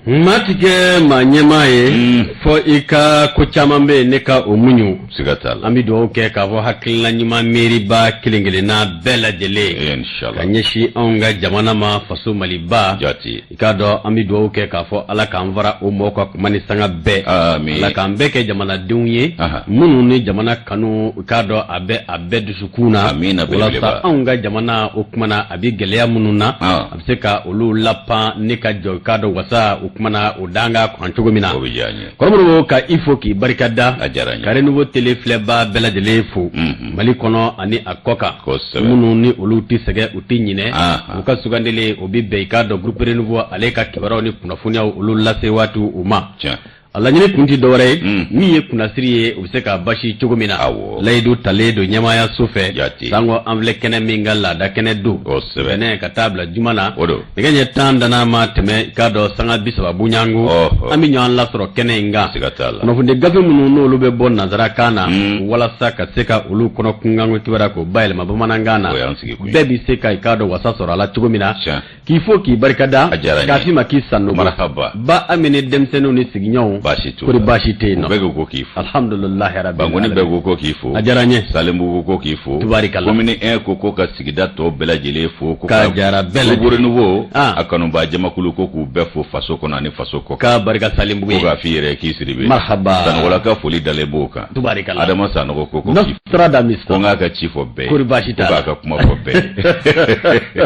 Maa ti kɛ maa ɲɛmaa ye fɔ i ka ko caman bɛ yen ne ka o muɲu. Siga t'a la. An bɛ dugawu kɛ k'a fɔ hakilina ɲuman miiribaa kelen kelenna bɛɛ lajɛlen. Inshallah. Ka ɲɛsin anw ka jamana ma, faso Maliba. Jati. I k'a dɔn, an bɛ dugawu kɛ k'a fɔ Ala k'an fara o mɔgɔw kan kuma ni sanga bɛɛ. Amin. Ala k'an bɛɛ kɛ jamanadenw ye. Aha. Minnu ni jamana kanu, i k'a dɔn, a bɛ a bɛɛ dusukun na. Amina, belebeleba. Walasa anw ka jamana, o kuma na, a bɛ gɛlɛya minnu na. Ah. A bɛ se ka olu lapan ni ka jɔ, i k'a dɔn, wasa o kuma na, o d'an ka kan cogo min na. O bɛ diya n ye. Kɔrɔmɔrɔw, ka i fo k'i barika da. A diyara n ye. Ka Renouveau télé filɛbaa bɛɛ lajɛlen fo. Mali kɔnɔ ani a kɔ kan. Kosɛbɛ. Minnu ni olu tɛ sɛgɛn, u tɛ ɲinɛ. Anhan. U ka sugandili o bɛ bɛn, i k'a dɔn, groupe Renouveau ale ka kibaruyaw ni kunnafoniyaw olu lase waati u ma. Tiɲɛ. A laɲini kun tɛ dɔwɛrɛ ye, min ye kunnasiri ye, u bɛ se ka basi cogo min na. Awɔ. Layidu talen don ɲɛmaayaso fɛ. Jate. Sango an filɛ kɛnɛ min kan, laada kɛnɛ don. Kosɛbɛ. Ntɛnɛn ka taa bila juma na. O don. Nɛgɛ ɲɛ 10 dana ma tɛmɛ, i k'a dɔn, sanga 30 bonyanko. Ɔhɔ. An bɛ ɲɔgɔn lasɔrɔ kɛnɛ in kan. Siga t'a la. Kunnafoni gafe minnu n'olu bɛ bɔ nansarakan na, walasa ka se ka olu kɔnɔ kunkanko kibaruya k'o bayɛlɛma bamanankan na. O y'an sigi kun ye. Bɛɛ bɛ se ka, i k'a dɔn, wasa sɔrɔ a la cogo min na. Tiɲɛ. K'i fo k'i barikada. A diyara n ye. K'a f'i ma k'i Sanogo. Marahaba. Ba Ami ni denmisɛnninw ni sigiɲɔgɔnw. Baasi t'u Kori la. baasi tɛ yen nɔ? U bɛɛ ko ko k'i fo. Alhamdulilahi rabil Bankoni alamin. bɛɛ ko ko k'i fo. A diyara n ye. Salenbugu ko k'i fo. Tubarikala. Commune 1 ko ko ka sigida tɔ bɛɛ lajɛlen fo. Ko K'a diyara bɛɛ lajɛlen. Groupe Renouveau Ah. a kanubaa jamakulu ko k'u bɛɛ fo faso kɔnɔ ani faso kɔ kan. K'a barika Salenbugu Ko ye. k'a f'i yɛrɛ k'i Sidibe. Marhaba. Sanogola ka foli dalen b'o kan. Tubarikala. Adama Sanogo ko ko k'i fo. Nostradamus. Ko n k'a ka ci fɔ bɛɛ ye. Kori baasi t'a Ko la. k'a ka kuma fɔ bɛɛ ye.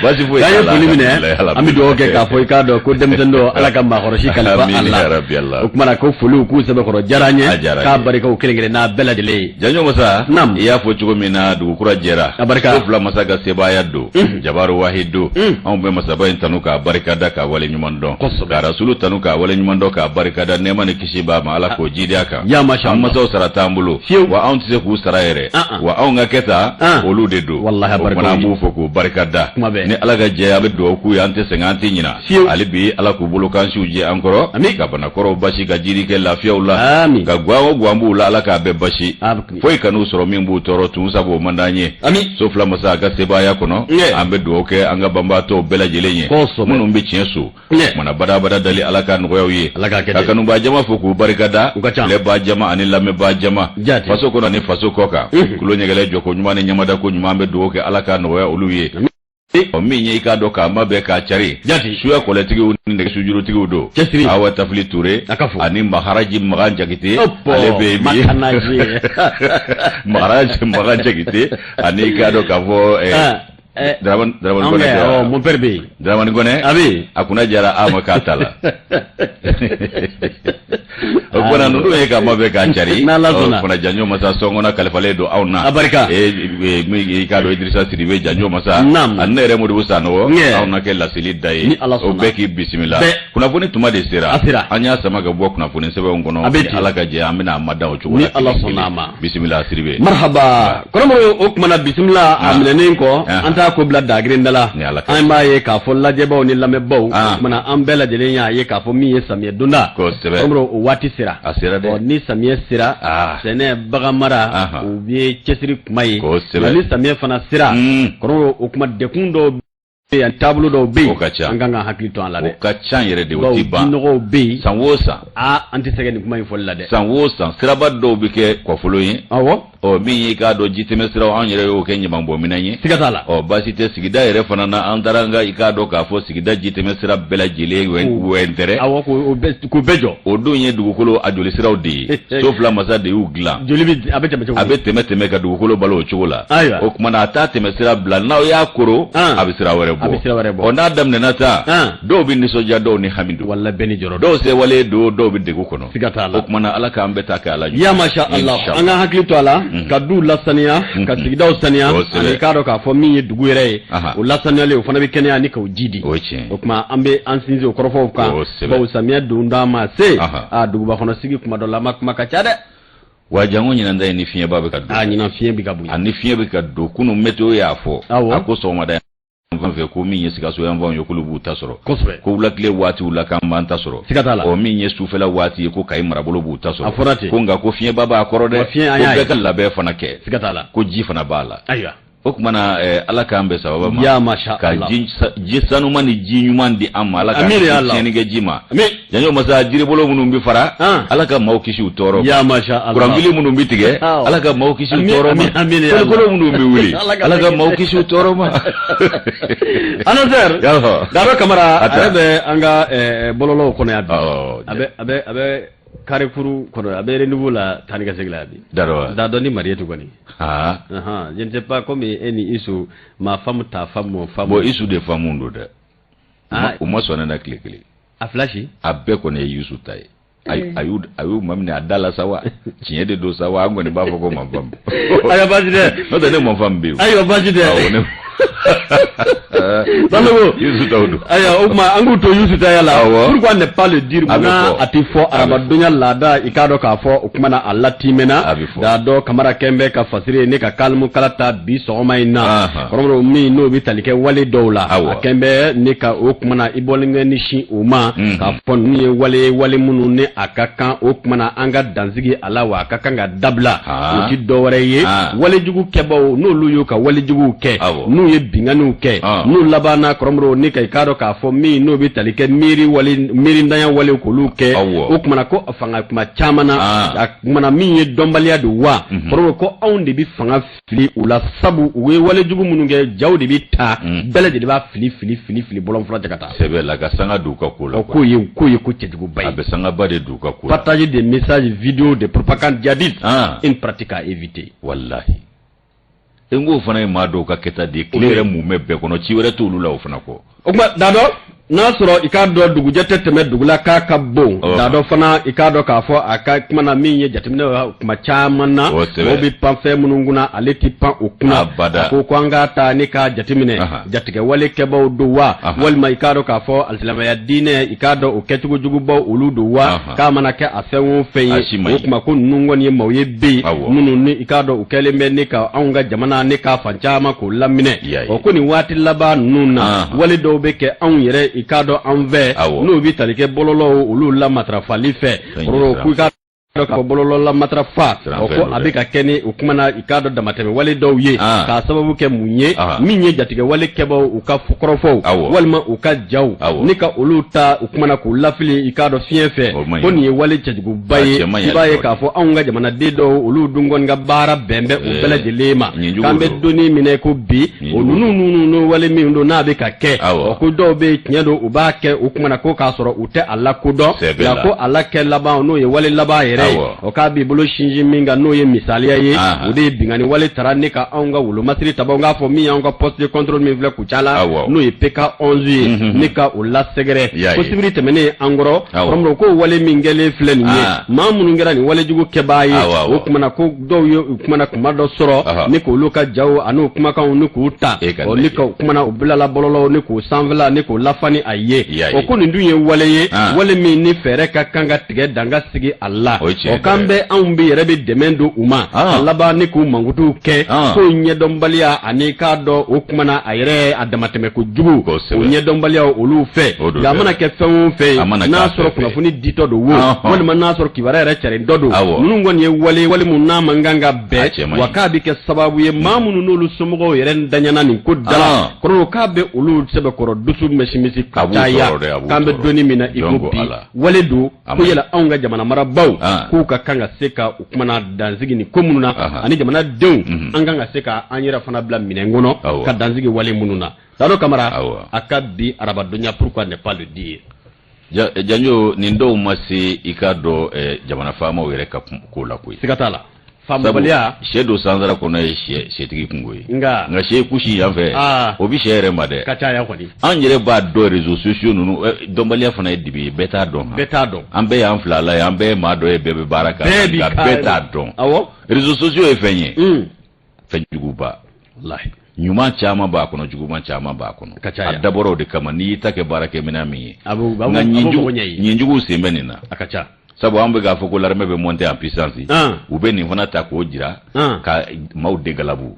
Baasi foyi K'an t'a ye la. foli minɛ, Alhamdulilayi, an bɛ dugawu kɛ k'a fɔ, i k'a dɔn ko denmisɛnnin dɔ, Ala ka maakɔrɔsi kalifa Amina a la. ya rabbi Allah. O kuma na, ko foliw k'u sɛbɛkɔrɔ diyara an ye. A diyara an K'a ye. barika u kelen kelenna bɛɛ lajɛlen ye. Janjo masa. Naam. I y'a fɔ cogo min na, dugu kura jɛra. A barika. Ko fila masa ka sebaaya don. Jabaru wahid don. Anw bɛ masaba in tanu k'a barikada k'a wale ɲuman dɔn. Kosɛbɛ. Ka rasulu tanu k'a wale ɲuman dɔn k'a barikada, nɛɛma ni kisi b'a ma, Ala k'o jidi a kan. Ya masha An Allah. masaw sara t'an bolo. Fiyewu. Wa anw tɛ se k'u sara yɛrɛ. Ah, ah. Wa anw ka kɛta Ah. olu de don. Walahi, a O barika kumana an ye. b'u fo k'u barikada. Kuma bɛɛ. Ni Ala ka jɛ, an bɛ dugawu k'u ye, an tɛ sɛgɛn, an tɛ ɲina. Fiyewu. Hali bi Ala k'u bolo kansiw jɛ an kɔrɔ. Ami. Ka banakɔrɔw basi, ka jiri kɛ lafiyaw la. Ami. Ka guwan o guwan b'u la, Ala k'a bɛɛ basi. Ami. Foyi kan'u sɔrɔ min b'u tɔɔrɔ tun, sabu o man d'an ye. Ami. So fila masa a ka sebaaya kɔnɔ. Nge. An bɛ dugawu kɛ an ka banbaatɔw bɛɛ lajɛlen ye. Kosɛbɛ. Minnu bɛ tiɲɛ so. Nge. Mana badabada dali, Ala ka nɔgɔyaw ye. Ala k'a kɛ Ka ten. kanubaa jama fo k'u barikada. U ka ca. Filɛbaa jama ani lamɛnbaa jama. Jaati. Faso kɔnɔ ani faso kɔ kan. Tulo ɲɛgɛlɛ jɔko ɲuman ni ɲamadako ɲuman, an bɛ dugawu kɛ Ala ka nɔgɔya olu ye. Ɔ, min ye, i k'a dɔn, k'a mabɛn k'a cari. Jaati. Suya kɔlɛtigiw ni nɛgɛsujurutigiw don. Cɛsiri. Awa Tafili Ture. A ka fo. Ani Maharaji Magan Jakite. Ɔpɔ, Ale bɛ yen bi. Makanaji. Maharaji Magan Jakite. Ani i k'a dɔn k'a fɔ Ah, Dramani Dramani anw Kɔnɛ kɛ, tɛ wa? ɔ, mon père bɛ yen. Dramani Kɔnɛ. A bɛ yen. A kunna jara a ma k'a ta la. O kumana ninnu ye k'a mabɛn k'a cari. N'Ala sɔnna. O kumana Janjo masa sɔngɔnna kalifalen don anw na. A barika. Min i k'a dɔn, Idrissa Sidibe Janjo masa. Naam. Ani ne yɛrɛ Modibo Sanogo. Ŋɛ. Anw na kɛ laseli da ye. Ni Ala O sɔnna. bɛɛ k'i bisimila. Bɛɛ. Kunnafoni tuma de sera. A sera. An y'a sama ka bɔ kunnafoni sɛbɛnw kɔnɔ. A bɛ Ni ten. Ala ka jɛ, an bɛna a mada o cogo Ni la. Ala kelen sɔnna kelen. a ma. Bisimila Sidibe. Marhaba, kɔrɔmɔrɔ, o kumana bisimila a Ah. minɛnen kɔ, Ah. an t'a ko bila dagirin da la. Ni Ala ka An b'a ye k'a fɔ lajɛbaw ni lamɛnbaw, Ah. o kumana an bɛɛ lajɛlen y'a ye k'a fɔ min ye samiyɛ donda. Kosɛbɛ. Kɔrɔmɔrɔ, o waati sera. A sera dɛ. Ɔ, ni samiyɛ sera, Ah. sɛnɛ, bagan mara, Ahan. o ye cɛsiri kuma ye. Kosɛbɛ. Nka ni samiyɛ fana sera, kɔrɔmɔrɔ, o kuma degun dɔw bɛ yan, taabolo dɔw bɛ yen. O ka ca. An kan ka hakili to an la O dɛ. ka ca yɛrɛ de, o Bawo ti ban. jinɔgɔw bɛ yen. San o san. Aa, an tɛ sɛgɛn nin kuma in fɔli la dɛ. San o san, siraba dɔw bɛ kɛ kɔfolo ye. Awɔ. Ɔ, min ye, i k'a dɔn, jitɛmɛ siraw, anw yɛrɛ y'o kɛ ɲamanbɔnminɛn ye. Siga t'a la. Ɔ, baasi tɛ sigida yɛrɛ fana na, an taara an ka, i k'a dɔn k'a fɔ sigida jitɛmɛ sira bɛɛ lajɛlen wɛntɛrɛ. Awɔ, k'o bɛɛ jɔ. O dun ye dugukolo a joli siraw de ye. So fila masa de y'u dilan. Joli bɛ, a bɛ tɛmɛ cogo A bɛ tɛmɛ tɛmɛ ka dugukolo balo o cogo la. Ayiwa. O tuma na, a t'a tɛmɛ sira bila, n'aw y'a koro, Ah. a bɛ sira wɛrɛ bɔ. A bɛ sira wɛrɛ bɔ. Ɔ, n'a daminɛna ta, Ah. dɔw bɛ nisɔndiya, dɔw ni hami don. Wala bɛɛ ni jɔrɔ. Dɔw sewalen don, dɔw bɛ degun kɔnɔ. Siga t'a la. O tuma na, Ala k'an bɛɛ ta kɛ Ala Ya masha Allah, an ka hakili to a la ka duw lasaniya, ka sigidaw saniya, ani k'a dɔn k'a fɔ min ye dugu yɛrɛ ye, o lasaniyalen, o fana bɛ kɛnɛya ni k'o ji di. O ye tiɲɛ ye. O tuma an bɛ an sinsin o kɔrɔfɔw kan, bawo samiyɛ donda ma se a duguba kɔnɔ sigi kuma dɔ la, ma kuma ka ca dɛ. Wa janko ɲinan ta in, ni fiɲɛba bɛ ka don. A, ɲinan fiɲɛ bɛ ka bonya. Ani fiɲɛ bɛ ka don. Kunun météo y'a fɔ. A ko sɔgɔmada fan fɛ ko min ye Sikaso yanfanw ye, k'olu b'u ta sɔrɔ. Ko wulakile waatiw la, k'an b'an ta sɔrɔ. Siga t'a la. Ɔ, min ye sufɛla waati ye, ko Kayi marabolo b'u ta sɔrɔ. A fɔra ten. Ko nka ko fiɲɛba b'a kɔrɔ dɛ. Wa fiɲɛ, an ko y'a ye. bɛɛ ka labɛn fana kɛ. Siga t'a la. Ko ji fana b'a la. Ayiwa. O tuma na Ala k'an bɛn sababa ma. Ya masha Ka Allah. ji sanuman ni ji ɲuman di an ma. Ala k'an Amin ya kisi Allah. tiɲɛnikɛ ji ma. Amin. Janjo masa jiribolo minnu bɛ fara. Ah. Ala ka maaw kisi u tɔɔrɔ ma. Ya masha Allah. Kuranfili minnu bɛ tigɛ. Awɔ. Ala ka maaw kisi u Amin, tɔɔrɔ ma. amin, amin ya Allah. Kolokolo minnu bɛ wuli. Ala ka Ala ka kisi. maaw kisi u tɔɔrɔ ma. Annonceur. Yalɔ. Dado Kamara A a ta. yɛrɛ bɛ an ka bɔlɔlɔw kɔnɔ yan bi. Awɔ. A bɛ Carrefour kɔnɔ, a bɛ renouveau la taa ni ka segin la yan bi. Dado wa? Dado ni Marietou kɔni. Ah. Ahan, je ne sais pas comme e ni Isu, ma femme, ta femme, mon femme. Bon, Isu de femme don dɛ. Ah. U ma sɔn ne na tile kelen. A fila si. A bɛɛ kɔni ye Yusu ta ye. A y'u maminɛ a da la sa wa, tiɲɛ de don sa wa, an kɔni b'a fɔ ko ma femme. Ayiwa, baasi tɛ. N'o tɛ ne ma femme bɛ yen. Ayiwa, baasi tɛ. Awɔ, ne Sanogo. Yusu taw don. Ayiwa, o tuma an k'u to Yusu taya la. Awɔ. Pourquoi ne pas le dire? A bɛ Munna fɔ. a tɛ fɔ? A bɛ fɔ. Arabadonya laada, i k'a dɔn k'a fɔ o kuma na a latimɛna. A bɛ fɔ. Dado Kamara kɛn bɛ ka fasiri ye ne ka kalimu kala ta bi sɔgɔma in na. Kɔrɔmɔrɔ min n'o bɛ tali kɛ wale dɔw la. Awɔ. A kɛn bɛ ne ka o kuma na i bɔlen kɛ ni sin o ma. K'a fɔ ninnu ye wale ye, wale minnu ni a ka kan o kuma na an ka dansigi a la, wa a ka kan ka dabila. O ti dɔwɛrɛ ye. Walejugu kɛbaw, n'olu y'u ka walejuguw kɛ, n'u ye binkanniw kɛ, n'u labanna, kɔrɔmɔrɔ, ni ka i k'a dɔn k'a fɔ min n'o bɛ tali kɛ miiri wale, miirintanya wale, k'olu kɛ, o kumana ko fanga kuma caman na, a kumana min ye dɔnbaliya don wa, kɔrɔmɔrɔ, ko anw de bɛ fanga fili u la, sabu u ye walejugu minnu kɛ, jaw de bɛ ta, bɛɛ lajɛlen b'a fili fili fili fili bɔlɔn fura cɛ ka taa. Sɛbɛ la, ka sanga don u ka ko la. O ko ye ko cɛjuguba ye. A bɛ sangaba de don u ka ko la. Partager des messages vidéo de propagande djihadiste, une pratique à éviter. Walahi, n k'o fana ye maa dɔw ka kɛta de ye, tile yɛrɛ mumɛ bɛɛ kɔnɔ, ci wɛrɛ t'olu la o fana kɔ. O tuma Dadɔ, n'a sɔrɔ i k'a dɔn dugujɛ tɛ tɛmɛ dugu la k'a ka bon. Dadɔ fana, i k'a dɔn k'a fɔ a ka kuma na min ye jateminɛ kuma caman na, mɔgɔw bɛ pan fɛn minnu kunna, ale tɛ pan o kunna. Abada. A ko ko an k'a ta ne k'a jateminɛ, jatigɛwale kɛbaw don wa, walima i k'a dɔn k'a fɔ alisilamɛya diinɛ, i k'a dɔn o kɛcogo jugubaw olu don wa, k'a mana kɛ a fɛn o fɛn A si ye, man o ɲi. tuma ko ninnu kɔni ye maaw ye bi yen minnu ni i k'a dɔn u kɛlen bɛ ne ka anw ka jamana ne k'a fan caman k'o laminɛ. Y'a ye. O ko nin waati laban ninnu na, wale dɔw bɛ kɛ anw yɛrɛ, i k'a dɔn an fɛ, n'o bɛ tali kɛ bɔlɔlɔw olu la matarafali fɛ. Fɛn ye Kɔrɔ siran. ko i k'a dɔn k'a fɔ bɔlɔlɔ la matarafa, Siran o fɛn ko don a dɛ. bɛ ka kɛ ni o kuma na, i k'a dɔn damatɛmɛ wale dɔw ye, k'a sababu kɛ mun ye? Min ye jatigɛ wale kɛbaw u ka kɔrɔfɔw walima u ka jaw ni ka olu ta o kuma na k'u lafili, i k'a dɔn fiɲɛ fɛ, O man ɲi. ko nin ye wale cɛjuguba A ye. cɛ man ɲi I b'a ye dɔɔnin. k'a fɔ anw ka jamanaden dɔw, olu dun kɔni ka baara bɛn bɛ o bɛɛ lajɛlen ma, ɲinjugu k'an bɛ don. donni minɛ ko bi, Ɲinjugu o ninnu ninnu n'o wale min don n'a bɛ ka kɛ, o ko dɔw bɛ yen, tiɲɛ don, u b'a kɛ o kuma na ko k'a sɔrɔ u tɛ a lakodɔn, Sɛbɛ nka la. ko a la kɛ laban n'o ye wale laban yɛrɛ ye, o k'a b'i bolo sinsin min kan, n'o ye misaliya ye, o de ye binkanni wale tara ne ka anw ka wolomasiri tabaw, n k'a fɔ min y'anw ka poste de contrôle min filɛ Kucala, n'o ye PK 11 ye, ne ka o lasɛgɛrɛ Y'a ko ye. sibiri tɛmɛnen an kɔrɔ. Kɔrɔmɔrɔ, ko wale min kɛlen filɛ nin ye, maa minnu kɛra nin walejugu kɛbaa ye, Awɔ, awɔ. o kumana ko dɔw ye u kumana kuma dɔ sɔrɔ ni k'olu ka jaw an'u kumakanw ni k'u ta E ka ɔ ni lajɛ. ka kumana u bilala bɔlɔlɔw ni k'u sanfɛla ni k'u lafa ni a ye. Y'a ye. O ko nin dun ye wale ye, wale min ni fɛɛrɛ ka kan ka tigɛ danga sigi a la. O ye tiɲɛ O k'an dɛ. bɛ anw bɛ yɛrɛ bɛ dɛmɛ don u ma, ka laban ni k'u mankutuw kɛ ko ɲɛdɔnbaliya ani k'a dɔn o kumana a yɛrɛ a damatɛmɛ kojugu, o ɲɛdɔnbaliya olu fɛ. O don Nka a dɛ. mana kɛ fɛn o fɛn A mana ye, kɛ n'a a sɔrɔ fɛn fɛn. kunnafoni ditɔ don wo, walima n'a sɔrɔ kibaruya yɛrɛ cari dɔ don, ninnu kɔni ye wale wale mun n'a man kan ka A cɛ bɛn, man wa ɲi. k'a bɛ kɛ sababu ye maa minnu n'olu somɔgɔw yɛrɛ daɲana nin ko da la, kɔrɔ k'a bɛ olu sɛbɛkɔrɔ dusu mɛsimɛsi A b'u caya. tɔɔrɔ dɛ, a b'u K'an bɛ tɔɔrɔ. donni min na i ko Jɔn ko bi, Ala. wale don A ko man ɲi. yala anw ka jamana marabaw k'u ka kan ka se ka u kumana dansigi nin ko minnu na, ani jamanadenw an kan ka se ka an yɛrɛ fana bila minɛn kɔnɔ ka dansigi wale minnu na. Dado Kamara, a ka bi arabadonya, pourquoi ne pas le dire? Janjo, nin dɔw ma se i k'a dɔn jamana faamaw yɛrɛ ka ko la koyi. Siga t'a la. Sabu Faamubaliya. sɛ don sansara kɔnɔ ye sɛ sɛtigi kungo ye. Nka Nka sɛ kusi yan fɛ, o bi sɛ yɛrɛ ma dɛ. Ka caya kɔni. An yɛrɛ b'a dɔn, réseaux sociaux ninnu, dɔnbaliya fana ye dibi ye, bɛɛ t'a dɔn han. Bɛɛ t'a dɔn. An bɛɛ y'an fila la ye, an bɛɛ ye maa dɔ ye, bɛɛ bɛ baara kɛ, Bɛɛ b'i nka ka bɛɛ t'a dɔn. Réseaux sociaux ye fɛn ye, fɛn juguba. Walahi. Ɲuman caman b'a kɔnɔ, juguman caman b'a kɔnɔ. Ka caya. A dabɔra o de kama, n'i y'i ta kɛ baarakɛminɛn min ye. A b'o a Nka b'o a b'o mago ɲɛ i ye. ɲinjuguw sen bɛ nin na. A ka ca. Sabu an bɛ k'a fɔ ko l'armée bɛ monter en puissance, u bɛ nin fana ta k'o jira ka maaw dégalabu.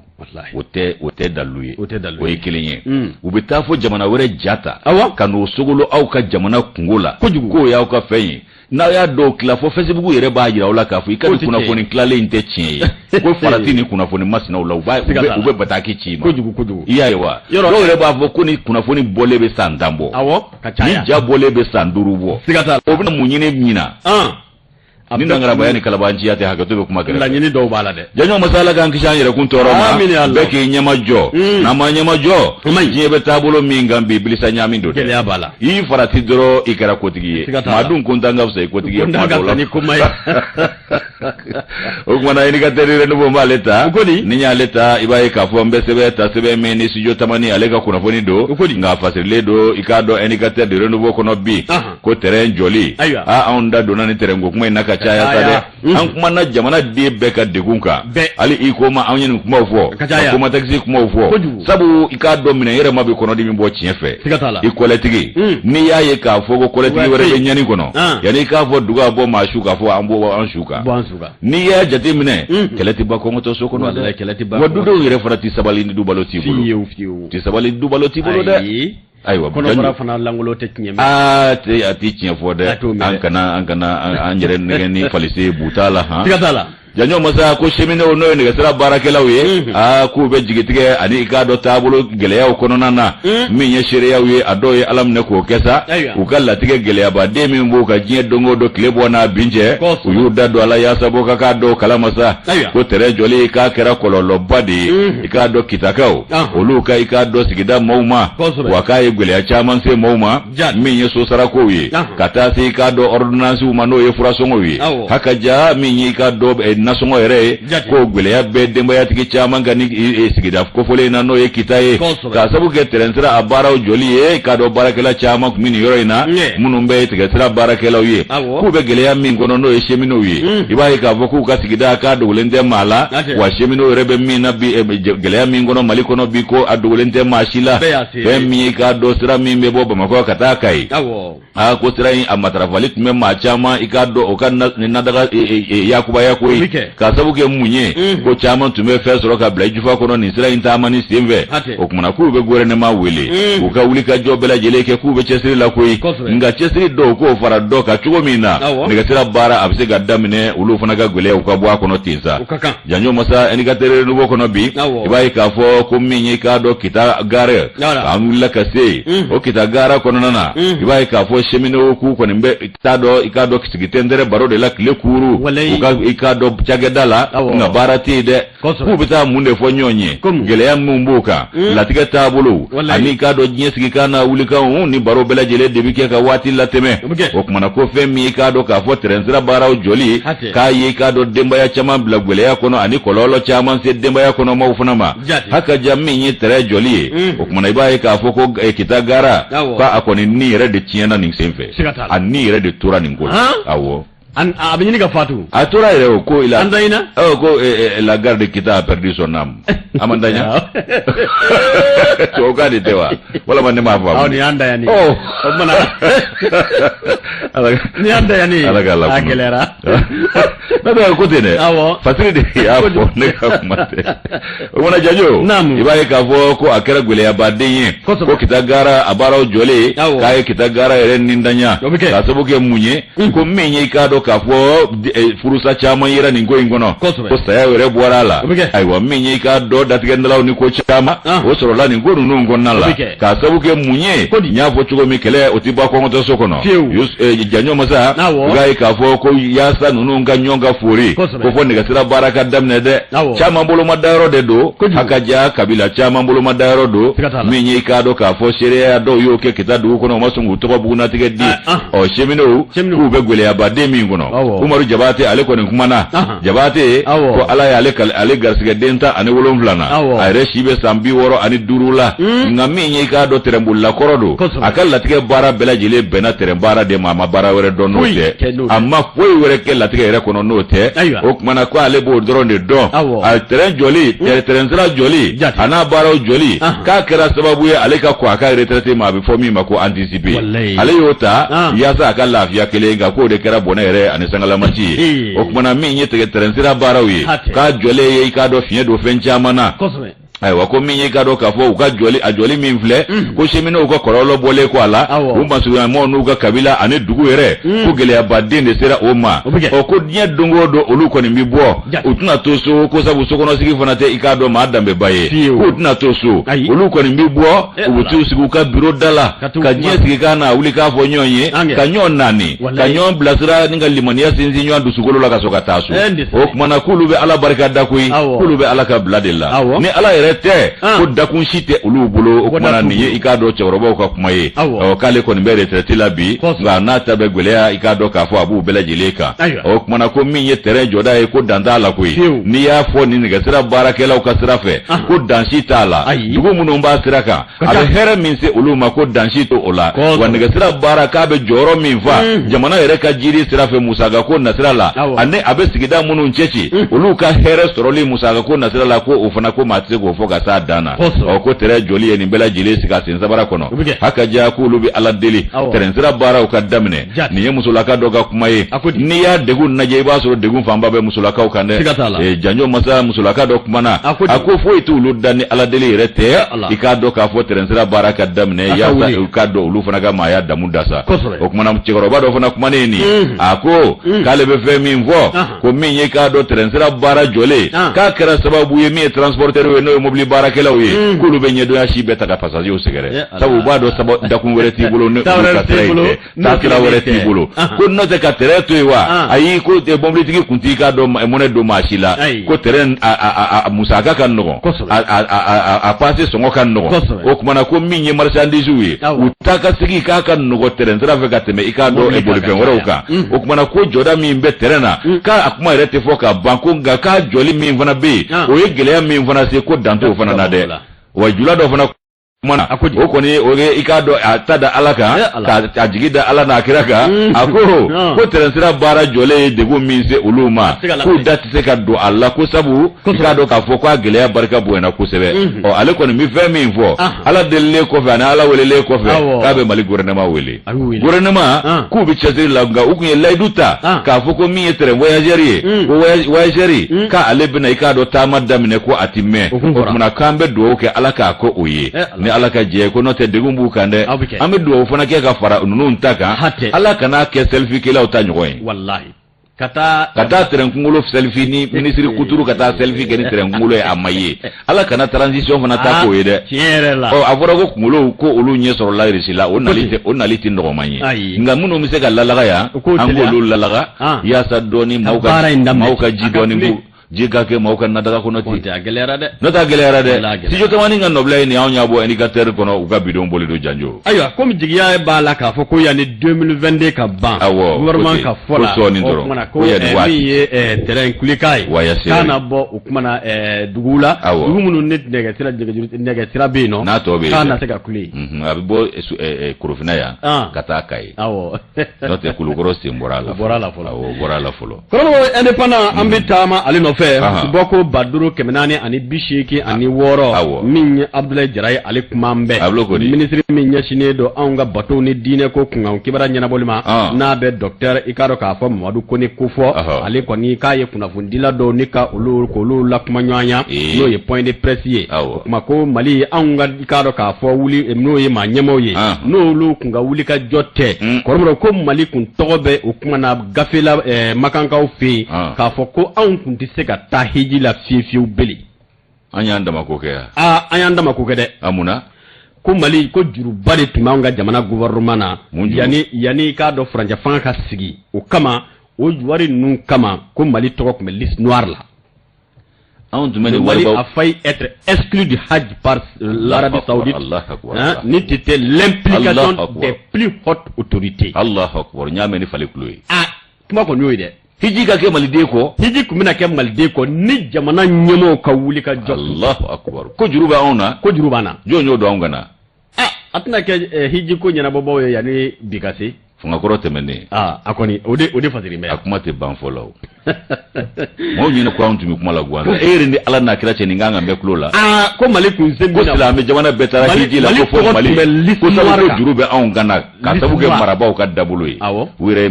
O tɛ o tɛ dalilu ye, o tɛ dalilu, o ye kelen ye. U bɛ taa fo jamana wɛrɛ ja ta, awɔ, ka n'o sogolo aw ka jamana kunko la kojugu, k'o y'aw ka fɛn ye. N'aw y'a dɔw tila fo Facebook yɛrɛ b'a jira aw la k'a fɔ i ka nin kunnafoni tilalen in tɛ tiɲɛ ye, ko farati ni kunnafoni masinaw la, u b'a u bɛ bataki ci i ma kojugu kojugu. I y'a ye wa? Dɔw yɛrɛ b'a fɔ ko ni kunnafoni bɔlen bɛ san 10 bɔ, awɔ, ka caya, ni ja bɔlen bɛ san 5 bɔ. Siga t'a la. O bɛna mun ɲini ɲina? Ni nangarabaya ni kalabanciya tɛ, hakɛto bɛ kuma kɛrɛfɛ. Laɲini dɔw b'a la dɛ. Janjo masa, Ala k'an kisi an yɛrɛkun tɔɔrɔ ma. Bɛɛ k'i ɲɛmajɔ. N'an m'an ɲɛmajɔ, diɲɛ bɛ taabolo min kan bi, bilisa ɲaami don dɛ. Gɛlɛya b'a la. I y'i farati dɔrɔn, i kɛra kotigi ye. Maa dun kontan ka fisa i kotigi ye kuma dɔw la. Ni kuma ye. O tuma na, Indicateur du Renouveau b'ale ta. Ni y'ale ta, i b'a ye k'a fɔ n bɛ sɛbɛn ta, sɛbɛn min ni Studio Tamani ale ka kunnafoni don, nka a fasirilen don, i k'a dɔn, Indicateur du Renouveau kɔnɔ bi, ko tɛrɛn jɔli. Aa, anw da donna ni tɛrɛn ko kuma in na ka caya sa dɛ. An kumana jamana den bɛɛ ka degun kan, hali i ko ma anw ye nin kumaw fɔ, ka Comatex kumaw fɔ, sabu i k'a dɔn minɛn yɛrɛ ma bɛ kɔnɔdimi bɔ tiɲɛ fɛ. I kɔlɛtigi, n'i y'a ye k'a fɔ ko kɔlɛtigi wɛrɛ bɛ ɲani kɔnɔ, yanni i k'a fɔ duga bɔ maa su k'a fɔ an bɔ an su kan, n'i y'a jate minɛ, kɛlɛ tɛ ban kɔngɔtɔ so kɔnɔ dɛ. Wa dudenw yɛrɛ fana tɛ sabali ni dubalo t'i bolo, tɛ sabali ni dubalo t'i bolo dɛ. Ayiwa, kɔnɔbara fana lankolon tɛ tiɲɛ. Aa, tɛ a tɛ tiɲɛ fɔ dɛ. An kana an kana an yɛrɛ nɛgɛn ni falise bu t'a la han. Siga t'a la. Janjo masa, ko cheminots, n'o ye nɛgɛsira baarakɛlaw ye, aa, k'u bɛ jigitigɛ ani i k'a dɔn taabolo gɛlɛyaw kɔnɔna na. Min ye seereyaw ye, a dɔw ye Ala minɛ k'o kɛ sa, u ka latigɛ gɛlɛyabaden min b'u ka diɲɛ don o don tile bɔ n'a bin cɛ, u y'u da don a la yaasa bɔ ka k'a dɔw kalama sa ko tɛrɛn jɔli k'a kɛra kɔlɔlɔba de ye, i k'a dɔn, kitakaw olu ka, i k'a dɔn, sigida maaw ma, wa k'a ye gɛlɛya caman se maaw ma, min ye sosarakow ye, ka taa se i k'a dɔn ordonnansiw ma, n'o ye furasɔngɔw ye, haka ja min ye i k'a dɔn nasɔngɔ yɛrɛ ye, k'o gɛlɛya bɛ denbayatigi caman kan ni sigida kofɔlen in na, n'o ye Kita ye, k'a sabu kɛ tɛrɛnsira a baaraw jɔli ye. I k'a dɔn baarakɛla caman tun bɛ nin yɔrɔ in na, minnu bɛ tigɛsira baarakɛlaw ye, k'u bɛ gɛlɛya min kɔnɔ, n'o ye cheminots ye, i b'a ye k'a fɔ k'u ka sigida k'a dogolen tɛ maa la, wa cheminots yɛrɛ bɛ min na bi, gɛlɛya min kɔnɔ Mali kɔnɔ bi, ko a dogolen tɛ maa si la. Fɛn min ye, k'a dɔn, sira min bɛ bɔ Bamakɔ ka taa Kayi, aa, ko sira in a matarafali tun bɛ maa caman, i k'a dɔn, o ka nadaga yakubaya ko ye, k'a sabu kɛ mun ye? Ko caman tun bɛ fɛn sɔrɔ ka bila i jufa kɔnɔ nin sira in taamani sen fɛ. O kumana k'u bɛ gouvernement wele u ka wuli ka jɔ bɛɛ lajɛlen kɛ, k'u bɛ cɛsiri la koyi, nka cɛsiri dɔw k'o fara dɔ kan cogo min na nɛgɛsira baara a bɛ se ka daminɛ, olu fana ka gɛlɛyaw ka bɔ a kɔnɔ ten sa. Janjo masa, Indicateur Renouveau kɔnɔ bi, i b'a ye k'a fɔ ko min ye, k'a dɔn, Kita gare, an wulila ka se yen. O Kita gare kɔnɔna na, i b'a ye k'a fɔ cheminots k'u kɔni bɛ t'a dɔn, i k'a dɔn, sigi tɛntɛrɛ baro de la tile kuuru u ka, i k'a dɔn, cakɛda la, nka baara tɛ yen dɛ. K'u bɛ taa mun de fɔ ɲɔgɔn ye? Gɛlɛya minnu b'u kan, latigɛ taabolo ani i k'a dɔn diɲɛ sigikan n'a wulikanw ni baro bɛɛ lajɛlen de bɛ kɛ ka waati latɛmɛ. O kumana ko fɛn min, i k'a dɔn k'a fɔ tɛrɛnsira baaraw jɔli k'a ye, i k'a dɔn, denbaya caman bila gɛlɛya kɔnɔ ani kɔlɔlɔ caman se denbaya kɔnɔ maaw fana ma. Haka ja min ye tɛrɛn jɔli ye, o kumana i b'a ye k'a fɔ ko Kita gara, k'a kɔni ni yɛrɛ de tiɲɛna nin senfɛ, a ni yɛrɛ de tora nin ko la. Awɔ. A bɛ ɲini ka fatu. A tora yɛrɛ o ko la. An daɲina. Ɔ ko la gare de Kita a perdu son âme. A man daɲa. Tubabukan de tɛ wa? Walama ne m'a faamu. Aw nin y'an daɲani. Ɔ. O tuma na. Nin y'an daɲani. Ala k'a la. A gɛlɛyara. Ne bɛ ko ten dɛ. Awɔ. Fasiri de y'a fɔ, ne ka kuma tɛ. O kumana Janjo. Naamu. I b'a ye k'a fɔ ko a kɛra gɛlɛyabaden ye. Kosɛbɛ. Ko Kita gara a baaraw jɔlen. Awɔ. K'a ye Kita gara yɛrɛ nintanya. O bɛ kɛ. K'a sababu kɛ mun ye? Ko min ye, i k'a dɔn k'a fɔ furusa caman yera nin ko in kɔnɔ, ko saya yɛrɛ bɔra a la. Ayiwa, min ye, i k'a dɔn, datigɛndalaw ni ko caman o sɔrɔla nin ko ninnu kɔnɔna la, k'a sababu kɛ mun ye? N y'a fɔ cogo min, kɛlɛ o tɛ ban kɔngɔtɔ so kɔnɔ. Janjo masa, i b'a ye k'a fɔ ko yaasa ninnu ka ɲɔgɔn ka fori, ko fɔ nɛgɛsira baara ka daminɛ dɛ. Caman bolomadayɔrɔ de don, a ka ja kabila caman bolomadayɔrɔ don. Min ye, i k'a dɔn k'a fɔ seereya dɔw y'o kɛ Kita dugu kɔnɔ, u ma sɔn k'u tɔgɔ bugunnatigɛ di. Ɔ, cheminots k'u bɛ gɛlɛyabaden min kɔnɔ, Umaru Jabate ale kɔni kumana. Jabate ko Ala ye ale garisɛgɛ den 17 na, a yɛrɛ si bɛ san 65 la, nka min ye, i k'a dɔn, tɛrɛnbolila kɔrɔ don. A ka latigɛ baara bɛɛ lajɛlen bɛnna tɛrɛn baara de ma, a ma baara wɛrɛ dɔn n'o tɛ, a ma foyi wɛrɛ kɛ latigɛ yɛrɛ kɔnɔ n'o tɛ. O kumana ko ale b'o dɔrɔn de dɔn. A tɛrɛn jɔli, tɛrɛnsira jɔli a n'a baaraw jɔli, k'a kɛra sababu ye ale ka kɔn a ka retraite ma, a bɛ fɔ min ma ko anticipé. Ale y'o ta yaasa a ka lafiya kelen, nka k'o de kɛra bɔnɛ yɛrɛ. hɛrɛ ani sangalamati ye. O kumana min ye tigɛ tɛrɛnsira baaraw ye, k'a jɔlen ye i k'a dɔn fiɲɛ don fɛn caman na. Ayiwa, ko min ye k'a dɔn k'a fɔ u ka jɔli, a jɔli min filɛ, ko cheminots ka kɔlɔlɔ bɔlen kɔ a la, u masurunyamɔgɔw n'u ka kabila ani dugu yɛrɛ, ko gɛlɛyabaden de sera o ma. Ɔ, ko diɲɛ don o don olu kɔni bɛ bɔ, u tɛna to so, ko sabu sokɔnɔsigi fana tɛ i k'a dɔn maa danbeba ye, k'u tɛna to so, olu kɔni bɛ bɔ, u bɛ t'u sigi u ka biro da la ka diɲɛ sigi ka na wuli k'a fɔ ɲɔgɔn ye, ka ɲɔgɔn naani, ka ɲɔgɔn bilasira ni ka limaniya sinsin ɲɔgɔn dusukolo la ka sɔrɔ ka taa so. O tuma na k'olu bɛ Ala barika da koyi, k'olu bɛ Ala ka bila de la, ni Ala yɛrɛ tɛ, ko dakun si tɛ olu bolo. O tuma na nin ye i k'a dɔn cɛkɔrɔbaw ka kuma ye. Ɔ, k'ale kɔni bɛ retraite la bi, nka n'a ta bɛ gɛlɛya, i k'a dɔn k'a fɔ a b'u bɛɛ lajɛlen kan. O tuma na ko min ye tɛrɛn jɔda ye, ko dan t'a la koyi. N'i y'a fɔ nin nɛgɛsira baarakɛlaw ka sira fɛ, ko dan si t'a la. Dugu minnu b'a sira kan, a bɛ hɛrɛ min se olu ma, ko dan si t'o la. Wa nɛgɛsira baara k'a bɛ jɔyɔrɔ min fa jamana yɛrɛ ka jiri sira fɛ musaka ko nasira la, ani a bɛ sigida minnu cɛci, olu ka hɛrɛ sɔrɔli musaka ko nasira la, ko o fana ko maa tɛ se k'o fɔ ka s'a dan na. Ɔ, ko tɛrɛn jɔli ye nin bɛɛ lajɛlen sigi a sen sabara kɔnɔ. Haka diya k'olu bɛ Ala deli tɛrɛn sira baaraw ka daminɛ. Nin ye musolaka dɔ ka kuma ye. N'i y'a degun lajɛ, i b'a sɔrɔ degun fanba bɛ musolakaw kan dɛ. Janjo masa musolaka dɔ kumana, a ko foyi t'olu da ni Ala deli yɛrɛ tɛ, i k'a dɔn k'a fɔ tɛrɛn sira baara ka daminɛ yaasa u k'a dɔn olu fana ka maaya damu dasa. O kumana cɛkɔrɔba dɔ fana kumanen nin ye, a ko k'ale bɛ fɛn min fɔ, ko min ye k'a dɔn tɛrɛn sira baara jɔlen, k'a kɛra sababu ye min ye transporteur ye, n'o ye mobili baarakɛlaw ye, k'olu bɛ ɲɛdɔnya si bɛɛ ta ka passagerw sɛgɛrɛ, sabu u b'a dɔn dakun wɛrɛ t'i bolo ni olu ka sira in tɛ, taasira wɛrɛ t'i bolo, ko n'o tɛ ka tɛrɛn to yen wa, ayi, ko mɔbilitigi kun t'i k'a dɔn mɔnɛ don maa si la, ko tɛrɛn a musaka ka nɔgɔn, a passe sɔngɔ ka nɔgɔn. O kumana ko min ye marchandisew ye, u taa ka segin k'a ka nɔgɔ tɛrɛn sira fɛ ka tɛmɛ i k'a dɔn bolifɛn wɛrɛw kan. O kumana ko jɔda min bɛ tɛrɛn na, k'a kuma yɛrɛ tɛ fɔ ka ban, ko nka k'a jɔli min fana bɛ yen, o ye gɛlɛya min fana se, ko dan t'o fana na dɛ. Wa jula dɔ fana kumana, o kɔni o ye i k'a dɔn a ta da Ala kan, k'a jigi da Ala n'a kira kan. A ko ko tɛrɛnsira baara jɔlen ye degun min se olu ma, k'u da tɛ se ka don a la, ko sabu i k'a dɔn k'a fɔ k'a gɛlɛya barika bonyana kosɛbɛ. Ɔ, ale kɔni bɛ fɛn min fɔ, Ala delilen kɔfɛ ani Ala welelen kɔfɛ, k'a bɛ Mali gouvernement wele, gouvernement k'u bɛ cɛsiri la, nka u tun ye layidu ta k'a fɔ ko min ye train voyageur ye, ko voyageur k'ale bɛna i k'a dɔn taama daminɛ, ko a ti mɛn. O tuma k'an bɛ dugawu kɛ Ala k'a kɛ o ye ni Ala ka jɛ, ko n'o tɛ degun b'u kan dɛ. An bɛ dugawu fana kɛ ka fara ninnu ta kan, Ala kan'a kɛ selfie-kɛlaw ta ɲɔgɔn ye. Walahi, ka taa ka taa tɛrɛn kunkolo selfie ni minisiri kuturu, ka taa selfie kɛ ni tɛrɛn kunkolo ye, a ma ye. Ala kana transition fana ta k'o ye dɛ. Tiɲɛ yɛrɛ la. Ɔ, a fɔra ko kunkolo ko olu ɲɛ sɔrɔla Irisi la, o nali tɛ, o nali tɛ nɔgɔman ye, nka minnu bɛ se ka lalaga yan, an k'olu lalaga yaasa dɔɔni maaw ka ji dɔɔni k'u ji ka kɛ maaw ka nadaga kɔnɔ ten. A gɛlɛyara dɛ. N'o tɛ a gɛlɛyara dɛ. Studio Tamani ka nɔbila ye nin, anw y'a bɔ indicateur kɔnɔ, u ka bidon boli don janjo. Ayiwa, komi jigiya b'a la k'a fɔ ko yanni 2022 ka ban, awɔ, gouvernement ka fɔ la, ko sɔɔni dɔrɔn, ko yanni waati min ye tɛrɛn kulekan ye, waya k'a na bɔ o kuma na duguw la, dugu minnu ni nɛgɛsira nɛgɛsira bɛ yen nɔ, n'a tɔ bɛ yen, k'a na se ka kule. A bɛ bɔ Korofina yan ka taa Kayi. N'o tɛ Kulukɔrɔ sen bɔra a la. Bɔra a la fɔlɔ. Awɔ, bɔra a la fɔlɔ. Kɔrɔmɔgɔ indépendant, an bɛ taama ale nɔfɛ bɔ ko 5486, min ye Abudulayi Jara ye, ale kuma bɛɛ minisiri min ɲɛsinnen don anw ka batow ni diinɛ ko kunkan kibaruya ɲɛnabɔli ma, n'a bɛ docteur i k'a dɔn k'a fɔ Mamadu Kone kofɔ. Ale kɔni k'a ye kunnafonidila dɔw ni ka olu k'olu lakuma ɲɔgɔnya, n'o ye point de presse ye. O kuma ko Mali anw ka i k'a dɔn k'a fɔ wuli, n'o ye maa ɲɛmaaw ye, n'olu kun ka wuli ka jɔ tɛ, kɔrɔmɔgɔ ko Mali kun tɔgɔ bɛ o kuma na gafe la makankaw fɛ yen, k'a fɔ ko anw kun tɛ se ka taa hiji la fiyewu fiyewu bele. An y'an damako kɛ yan. Aa, an y'an damako kɛ dɛ. A mun na? Ko Mali ko juruba de tun b'anw ka jamana gouvernement na yanni yanni i k'a dɔn furancɛ fanga ka sigi. O kama, o wari ninnu kama, ko Mali tɔgɔ tun bɛ liste noire la. Anw tun bɛ nin Mali a failli être exclu du Hajj par l'Arabie Saoudite, hein, n'eût été l'implication des plus hautes autorités. Allahu akbar, n y'a mɛn ni fali kulo ye. Ah, kuma kɔni y'o ye dɛ. Hiji ka kɛ maliden kɔ. Hiji tun bɛna kɛ maliden kɔ ni jamana ɲɛmɔgɔw ka wuli ka jɔ. Allahu akbar, ko juru bɛ anw na. Ko juru b'an na. Jɔn y'o don anw kan na? Ah, a tɛna kɛ hiji ko ɲɛnabɔbaw ye yanni bi ka se. Fanga kɔrɔ tɛmɛnen. Aa, a kɔni o de fasiri bɛ. A kuma tɛ ban fɔlɔ o. Maaw ɲɛna ko anw tun bɛ kuma la gansan. E yɛrɛ ni Ala n'a kira cɛ nin kan ka mɛn tulo la. Aa, ko Mali kun sen Ko silamɛ jamana bɛɛ taara hiji la, ko fo Mali, ko sabu ko juru bɛ anw kan na ka sabu kɛ marabaaw ka dabolo ye. U yɛrɛ ye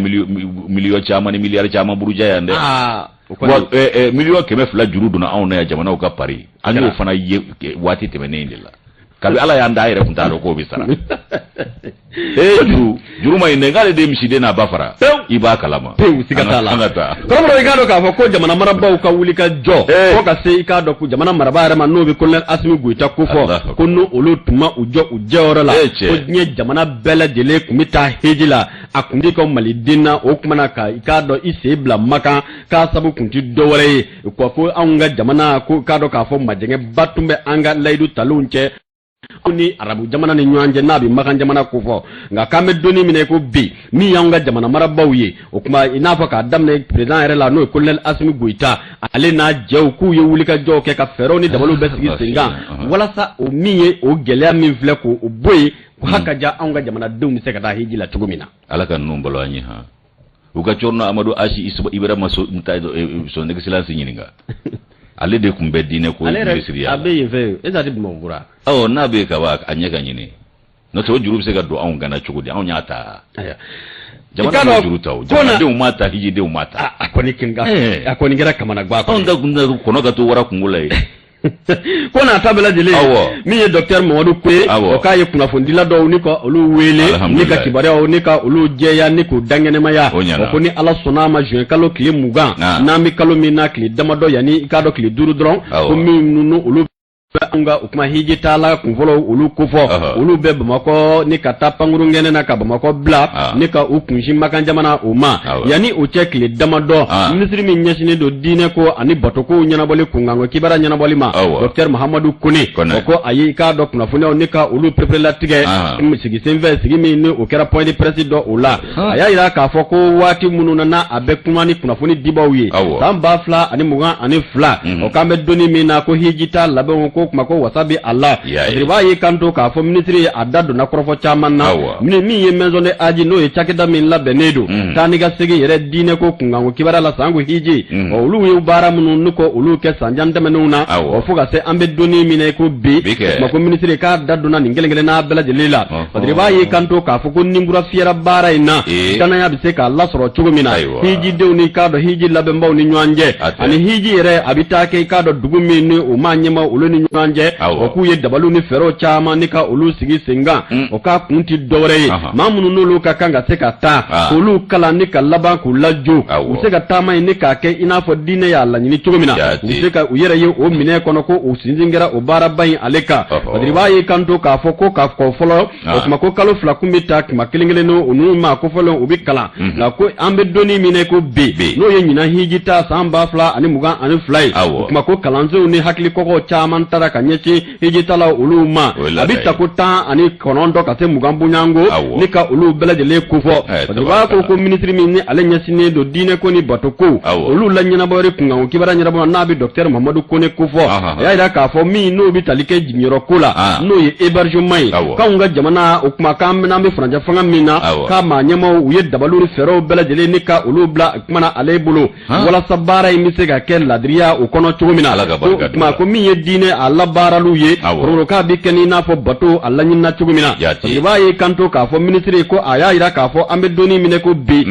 miliyɔn caman ni miliyari caman buruja yan dɛ. Wa 200 miliyɔn juru donna anw na yan, jamanaw ka pari. An y'o fana ye waati tɛmɛnen in de la. Kabi Ala y'an da, a yɛrɛ tun t'a dɔn k'o bɛ sara. Ee, juru juru ma ɲi dɛ, k'ale de misiden n'a ba fara. I b'a kalama. Pewu, siga t'a la. An ka taa. Kɔrɔbɔrɔ, i k'a dɔn k'a fɔ ko jamana marabaaw ka wuli ka jɔ fo ka se i k'a dɔn ko jamana marabaa yɛrɛ ma, n'o bɛ colonel Asimi Goyita kofɔ, ko n'o olu tun ma u jɔ u jɔyɔrɔ la, ko diɲɛ jamana bɛɛ lajɛlen tun bɛ taa heji la, a kun tɛ ka maliden na o kumana ka i k'a dɔn i sen bila Makan, k'a sabu kun tɛ dɔwɛrɛ ye ko anw ka jamana, ko k'a dɔn k'a fɔ majɛngɛba tun bɛ an ka layidu talenw cɛ, anw ni arabu jamana ni ɲɔgɔn cɛ, n'a bɛ Makan jamana kofɔ. Nka k'an bɛ donni min na ko bi, min y'anw ka jamana marabaaw ye, o tuma i n'a fɔ k'a daminɛ président yɛrɛ la, n'o ye colonel Asimi Goyita, ale n'a jɛw, k'u ye wulikajɔw kɛ ka fɛɛrɛw ni dabaliw bɛɛ sigi sen kan walasa o min ye o gɛlɛya min filɛ, k'o bɔ yen, ko haka ja anw ka jamanadenw bɛ se ka taa hiji la cogo min na. Ala ka ninnu balo an ye han. U ka Cɔrɔnɔ Amadu Asi Ibrahima son excellence ɲininka, ale de tun bɛ diinɛ ko minisiriya. A bɛ yen fɛ, e t'a di Bamakɔ kura. Awɔ, n'a bɛ yen ka ban, a ɲɛ ka ɲini, n'o tɛ o juru bɛ se ka don anw kan na cogo di? Anw y'a ta, jamana ma juru ta, o jamanadenw m'a ta, hijidenw m'a ta. A kɔni kɛra kamanagan. Anw ta kun kɔnɔ ka to wara kungo la yen. Ko n'a ta bɛɛ lajɛlen, min ye docteur Mamadu Kone, o k'a ye kunnafonidila dɔw ni ka olu wele ni ka kibaruyaw ni ka olu jɛya ni k'u dankɛnɛmaya. O ko ni Ala sɔnna a ma, juin kalo tile 20, n'an bɛ kalo min na, tile damadɔ yanni i k'a dɔn tile 5 dɔrɔn, ko min ninnu olu bɛ anw ka o kuma hiji taala kunfɔlɔ olu kofɔ, olu bɛ Bamakɔ ni ka taa pankurun kɛnɛ na ka Bamakɔ bila ni ka u kunsin Makan jamana o ma. Yanni o cɛ tile damadɔ, minisiri min ɲɛsinnen don diinɛ ko ani batokow ɲɛnabɔli kunkanko kibaruya ɲɛnabɔli ma, docteur Mahamadu Kone, o ko a ye i k'a dɔn kunnafoniyaw ni ka olu pereperelatigɛ sigi senfɛ, sigi min ni o kɛra point de presse dɔ o la. A y'a jira k'a fɔ ko waati minnu na a bɛ kuma ni kunnafoni dibaw ye, san 2022, o k'an bɛ donni min na ko hijita labɛnw ko kuma ko wasa bɛ a la. B'a y'i kanto k'a fɔ minisiri ye, a da donna kɔrɔfɔ caman na, min ye maison de hadj, n'o ye cakɛda min labɛnnen don taa ni ka segin yɛrɛ diinɛ ko kunkanko kibaruya la sanko hiji, olu ye baara minnu n'u ko olu kɛ san jan tɛmɛnenw na, o fo ka se an bɛ donni min na ko bi, kuma ko minisiri k'a da donna nin kelen kelenna bɛɛ lajɛlen la. Parce que b'a y'i kanto k'a fɔ ko ni kura fiyɛra baara in na, danaya bɛ se k'a lasɔrɔ cogo min na hijidenw ni k'a dɔn hiji labɛnbaw ni ɲɔgɔn cɛ, ani hiji yɛrɛ a bɛ taa kɛ i k'a dɔn dugu min ni o maa ɲɛmaa olu ni ɲɔgɔn cɛ, o k'u ye dabaliw ni fɛɛrɛw caman ni ka olu sigi sen kan. O k'a kun tɛ dɔwɛrɛ ye, maa minnu n'olu ka kan ka se ka taa, k'olu kalan ni ka laban k'u lajɔ, u se ka taama in ni k'a kɛ i n'a fɔ diinɛ y'a laɲini cogo min na, u bɛ se ka u yɛrɛ ye o minɛn kɔnɔ, ko u sinsin kɛra o baaraba in ale kan. Parce que b'a y'i kanto k'a fɔ ko ka kɔ fɔlɔ, o tuma ko kalo 2 kun bɛ taa tuma kelen kelen o ninnu maa kofɔlen u bɛ kalan. Nka ko an bɛ donni min na ko bi, n'o ye ɲinan hiji ta san 2022 ye, o tuma ko kalansenw ni hakilikɔgɔw caman taara ka ɲɛsin hijitalaw olu ma, a bɛ ta ko 19 ka se 20 bonyanko ni ka olu bɛɛ lajɛlen kofɔ. Parce que b'a ko minisiri min ni ale ɲɛsinnen don diinɛ ko ni bato ko olu la ɲɛnabɔyɔrɔ kunkanko kibaruya ɲɛnabɔ, n'a bɛ docteur Mamadu Kone kofɔ, a y'a jira k'a fɔ min n'o bɛ tali kɛ jigiyɔrɔ ko la, n'o ye hébergement ye, k'anw ka jamana, o kuma k'an bɛ n'an bɛ furancɛ fanga min na, k'a maa ɲɛmaaw u ye dabaliw ni fɛɛrɛw bɛɛ lajɛlen ni ka olu bila kumana ale bolo walasa baara in bɛ se ka kɛ ladiriya o kɔnɔ cogo min na. Kuma ko min ye diinɛ a labaaraliw ye, kɔrɔ k'a bɛ kɛ n'i n'a fɔ bato a laɲinina cogo min na. I b'a ye kanto k'a fɔ minisiri ko a y'a jira k'a fɔ an bɛ donni min na ko bi,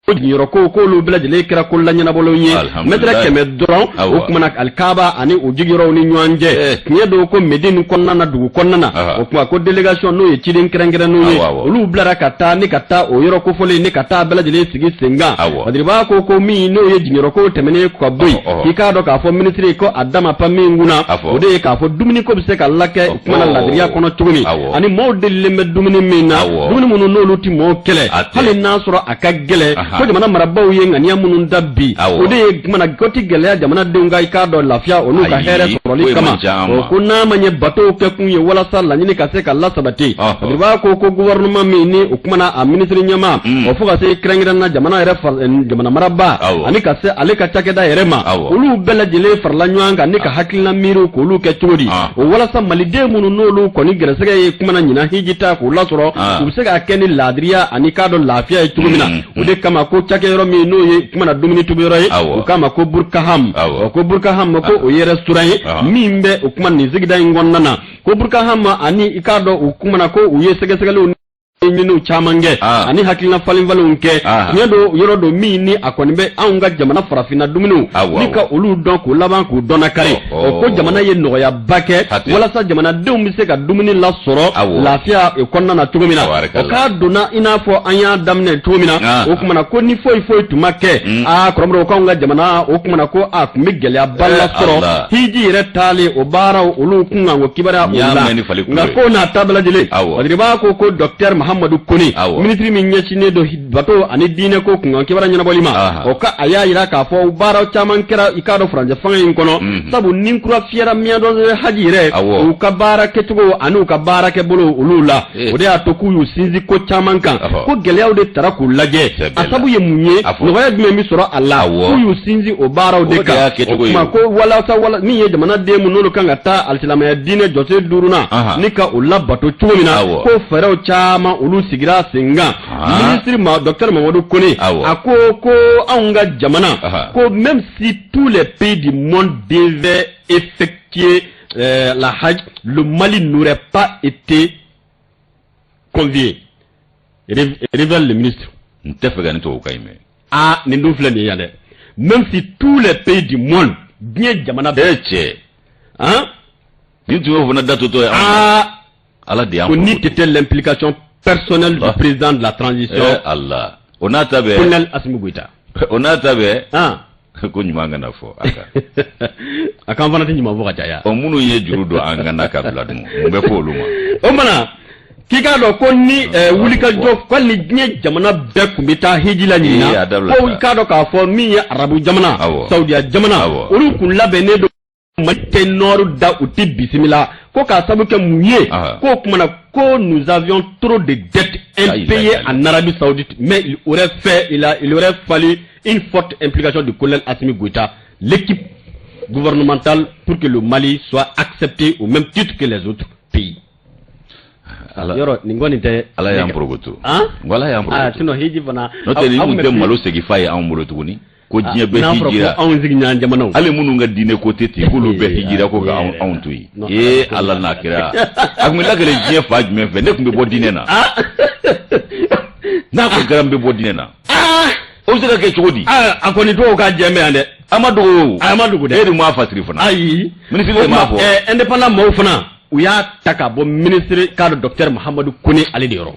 ko jigiyɔrɔ ko k'olu bɛɛ lajɛlen kɛra ko laɲɛnabɔlenw ye, mɛtɛrɛ 100 dɔrɔn o kumana alikaba ani o jigiyɔrɔw ni ɲɔgɔn cɛ. Tiɲɛ don ko Medine kɔnɔna na, dugu kɔnɔna na, o tuma ko délégation, n'o ye ciden kɛrɛnkɛrɛnnenw ye, olu bilara ka taa ni ka taa o yɔrɔ kofɔlen ni ka taa bɛɛ lajɛlen sigi sen kan. Badiriba ko ko min n'o ye jigiyɔrɔ ko tɛmɛnen ka bɔ yen, k'i k'a dɔn k'a fɔ minisiri ko a da ma pan min kunna, o de ye k'a fɔ dumuni ko bɛ se ka lakɛ kumana ladiriya kɔnɔ cogo min, ani maaw delilen bɛ dumuni min na, dumuni minnu n'olu tɛ maaw kɛlɛ, hali n'a sɔrɔ a ka gɛlɛn. Ko jamana marabaaw ye ŋaniya minnu da bi, o de ye kumana ko ti gɛlɛya jamanadenw ka i k'a dɔn lafiya, olu ka hɛrɛ sɔrɔ. lasɔrɔli kama. Ko n'a ma ɲɛ batow kɛkun ye walasa laɲini ka se ka lasabati, Badiriba ko ko gouvernement min ni o kumana a minisiri ɲɛmaa, o fo ka se kɛrɛnkɛrɛn na jamana yɛrɛ jamana marabaa ani ka se ale ka cakɛda yɛrɛ ma, olu bɛɛ lajɛlen farala ɲɔgɔn kan ni ka hakilina miiriw k'olu kɛ cogo di o walasa maliden minnu n'olu kɔni gɛrɛsɛgɛ ye kumana ɲinan hiji ta k'o lasɔrɔ, u bɛ se k'a kɛ ni laadiriya ani k'a dɔn lafiya ye cogo min na. O de kama ko cakɛyɔrɔ min n'o ye kumana dumuni tobiyɔrɔ ye, u k'a ma ko Burkaham, ko Burkaham ko o ye restaurant ye min bɛ o kuma nin sigida in kɔnɔna na. Ko Burkaham ani i k'a dɔn u kumana ko u ye sɛgɛsɛgɛliw ɲiniw caman kɛ ani hakilina falenfalenw kɛ. Tiɲɛ don, yɔrɔ don min ni a kɔni bɛ anw ka jamana farafinna dumuniw ni ka olu dɔn k'u laban k'u dɔn kari. O ko jamana ye nɔgɔyaba kɛ walasa jamanadenw bɛ se ka dumuni lasɔrɔ lafiya kɔnɔna na cogo min na. O k'a donna i n'a fɔ an y'a daminɛ cogo min na. O kumana ko ni foyi foyi tun ma kɛ, aa kɔrɔmɔrɔ, k'anw ka jamana o kumana ko a tun bɛ gɛlɛyaba lasɔrɔ hiji yɛrɛ taalen o baaraw olu kunkan ko kibaruya o la. Nka ko n'a ta bɛɛ lajɛlen, Badiriba ko ko docteur Mahamadu Kone, minisiri min ɲɛsinnen don bato ani diinɛ ko kunkan kibaruya ɲɛnabɔli ma, o ka a y'a jira k'a fɔ baara caman kɛra i k'a dɔn furancɛ fanga in kɔnɔ, sabu ni kura fiyɛra miɲadɔn haji yɛrɛ u ka baara kɛcogo ani u ka baara kɛbolo olu la. O de y'a to k'u y'u sinsin ko caman kan, ko gɛlɛyaw de tara k'u lajɛ, a sabu ye mun ye, nɔgɔya jumɛn bɛ sɔrɔ a la, k'u y'u sinsin o baaraw de kan. O tuma ko walasa min ye jamanaden minnu n'olu kan ka taa alisilamɛya diinɛ jɔsen duurunan ni ka o labato cogo min na, ko fɛɛrɛw caman olu sigira sen kan. Minisiri ma docteur Mamadu Kone, a ko ko anw ka jamana ko même si tous les pays du monde devaient effectuer la Hajj, le Mali n'aurait pas été convié, révèle le ministre. N tɛ fɛ ka nin tubabukan in mɛn. Ah, nin dun filɛ nin ye yan dɛ. Même si tous les pays du monde, diɲɛ jamana bɛɛ. Cɛ. Han. Nin tun y'o fana datotɔ ye. Ah. Ala de y'an. Ko n'eût été l'implication personnelle du président de la transition. Eh Allah, o n'a ta bɛɛ. Colonel Assimi Goïta. O n'a ta bɛɛ. Han. Ko ɲuman kana fɔ a kan. A k'an fana tɛ ɲuman fɔ ka caya. Ɔ, minnu ye juru don an kan na ka bila dun, mun bɛ fɔ olu ma? O mana k'i k'a dɔn ko ni wulikajɔ ko ni diɲɛ jamana bɛɛ tun bɛ taa hiji la ɲinan, ko i k'a dɔn k'a fɔ min ye arabu jamana, Saudiya jamana, olu kun labɛnnen don, Mali tɛ nɔɔrɔ da, u tɛ bisimila, ko k'a sabu kɛ mun ye? Ko o kumana ko nous avions trop de dettes impayées en Arabie Saoudite, mais il aurait fallu une forte implication du colonel Assimi Goïta, l'équipe gouvernementale, pour que le Mali soit accepté au même titre que les autres pays. Yɔrɔ nin kɔni tɛ. Ala y'an porokoto. Han. Ala y'an porokoto. Ah, sinon hiji fana. N'o tɛ nin tun tɛ malo segin fa ye anw bolo tuguni. Ko diɲɛ bɛɛ hijira. N'a fɔra ko anw sigiɲɔgɔn jamanaw. Hali minnu ka diinɛ ko tɛ ten, k'olu bɛɛ hijira ko ka anw to yen. Ee Ala n'a kira, a tun bɛ lakale diɲɛ fan jumɛn fɛ? Ne tun bɛ bɔ diinɛ na. N'a ko kɛra n bɛ bɔ diinɛ na. O bɛ se ka kɛ cogo di? A kɔni tubabu ka jɛ bɛ yan dɛ. A ma dogo o. A ma dogo dɛ. E de m'a fasiri fana. Ayi. Minisiri de m'a fɔ. Indépendant mɔgɔw fana, u y'a ta ka bɔ ministre k'a dɔn docteur Mahamadu Kone ale de yɔrɔ.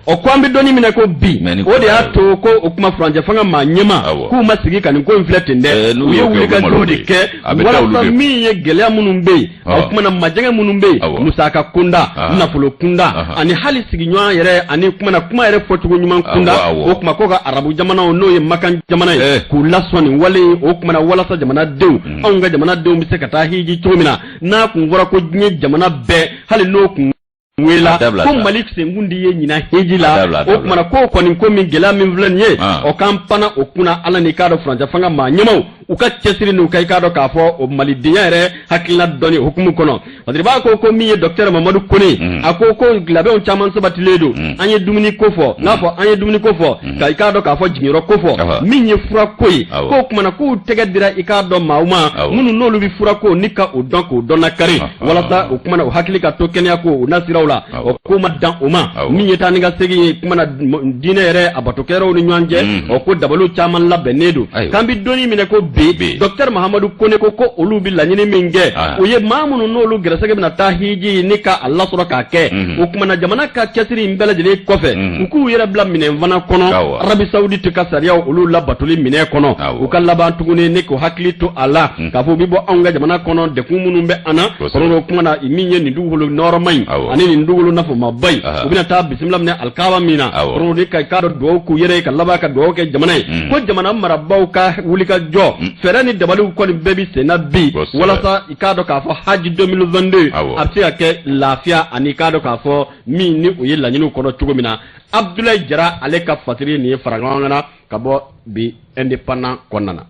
Ɔ, ko an bɛ dɔnni minɛ ko bi, o de y'a to ko o kuma furancɛ fanga maa ɲɛma k'u ma sigi ka nin ko in filɛ ten dɛ, u ye wulikajɔ de kɛ walasa min ye gɛlɛya minnu bɛ yen, o kuma na majɛgɛ minnu bɛ yen, musaka kunda, nafolo kunda, ani hali sigiɲɔgɔn yɛrɛ ani kuma na kuma yɛrɛ fɔcogo ɲuman kunda. O kuma ko ka arabu jamanaw n'o ye Makan jamana ye k'u lasɔn nin wale in, o kuma na walasa jamanadenw, anw ka jamanadenw bɛ se ka taa hiji cogo min na. N'a kun fɔra ko diɲɛ jamana bɛɛ, hali n'o kun wele ko Mali senkun de ye ɲinan hiji la, o kumana ko kɔni ko min gɛlɛya min filɛ nin ye, o k'an panna o kunna. Ala n'i k'a dɔn furancɛ fanga maa ɲɛmaw u ka cɛsiri n'u ka i k'a dɔn k'a fɔ o malidenya yɛrɛ hakilina dɔnni hukumu kɔnɔ. Parce que b'a ko ko min ye docteur Mamadu Kone, a ko ko labɛnw caman sabatilen don. An ye dumuni ko fɔ, n'a fɔ an ye dumuni ko fɔ, ka i k'a dɔn k'a fɔ jigiyɔrɔ ko fɔ, min ye fura ko ye, k'o kumana k'u tɛgɛ dira i k'a dɔn maaw ma minnu n'olu bɛ fura ko ni ka o dɔn k'o dɔn lakari, walasa o kumana o hakili ka to kɛnɛya ko o nasiraw la. O ko ma dan o ma, min ye taa ni ka segin ye kumana diinɛ yɛrɛ a batokɛyɔrɔw ni ɲɔgɔn cɛ, o ko dabaliw caman labɛnnen don. K'an bɛ donni minɛ ko bi, docteur Mahamadu Kone ko ko olu bɛ laɲini min kɛ, o ye maa minnu n'olu gɛrɛsɛgɛ bɛna taa hiji ni ka a lasɔrɔ k'a kɛ, o kumana jamana ka cɛsiri in bɛɛ lajɛlen kɔfɛ, u k'u yɛrɛ bila minɛn fana kɔnɔ, Arabie Saoudite ka sariyaw olu labatoli minɛn kɔnɔ. U ka laban tuguni ni k'u hakili to a la k'a fɔ u bɛ bɔ anw ka jamana kɔnɔ, degun minnu bɛ an na kɔnɔ, o kumana min ye nin dugukolo nɔɔrɔma in ani nin dugukolo nafamaba in, u bɛna taa bisimila minɛ alikaba min na kɔnɔ, ni ka i k'a dɔn dugawu k'u yɛrɛ ye, ka laban ka dugawu kɛ jamana ye, ko jamana marabaaw ka wulikajɔ. Fɛɛrɛ ni dabaliw kɔni bɛɛ bɛ senna bi walasa i k'a dɔn k'a fɔ haji 2022 a bɛ se ka kɛ lafiya ani i k'a dɔn k'a fɔ min ni o ye laɲiniw kɔnɔ cogo min na. Abdoulaye Jara ale ka fasiri nin ye fara ɲɔgɔn kan ka bɔ bi Indépendant kɔnɔna na.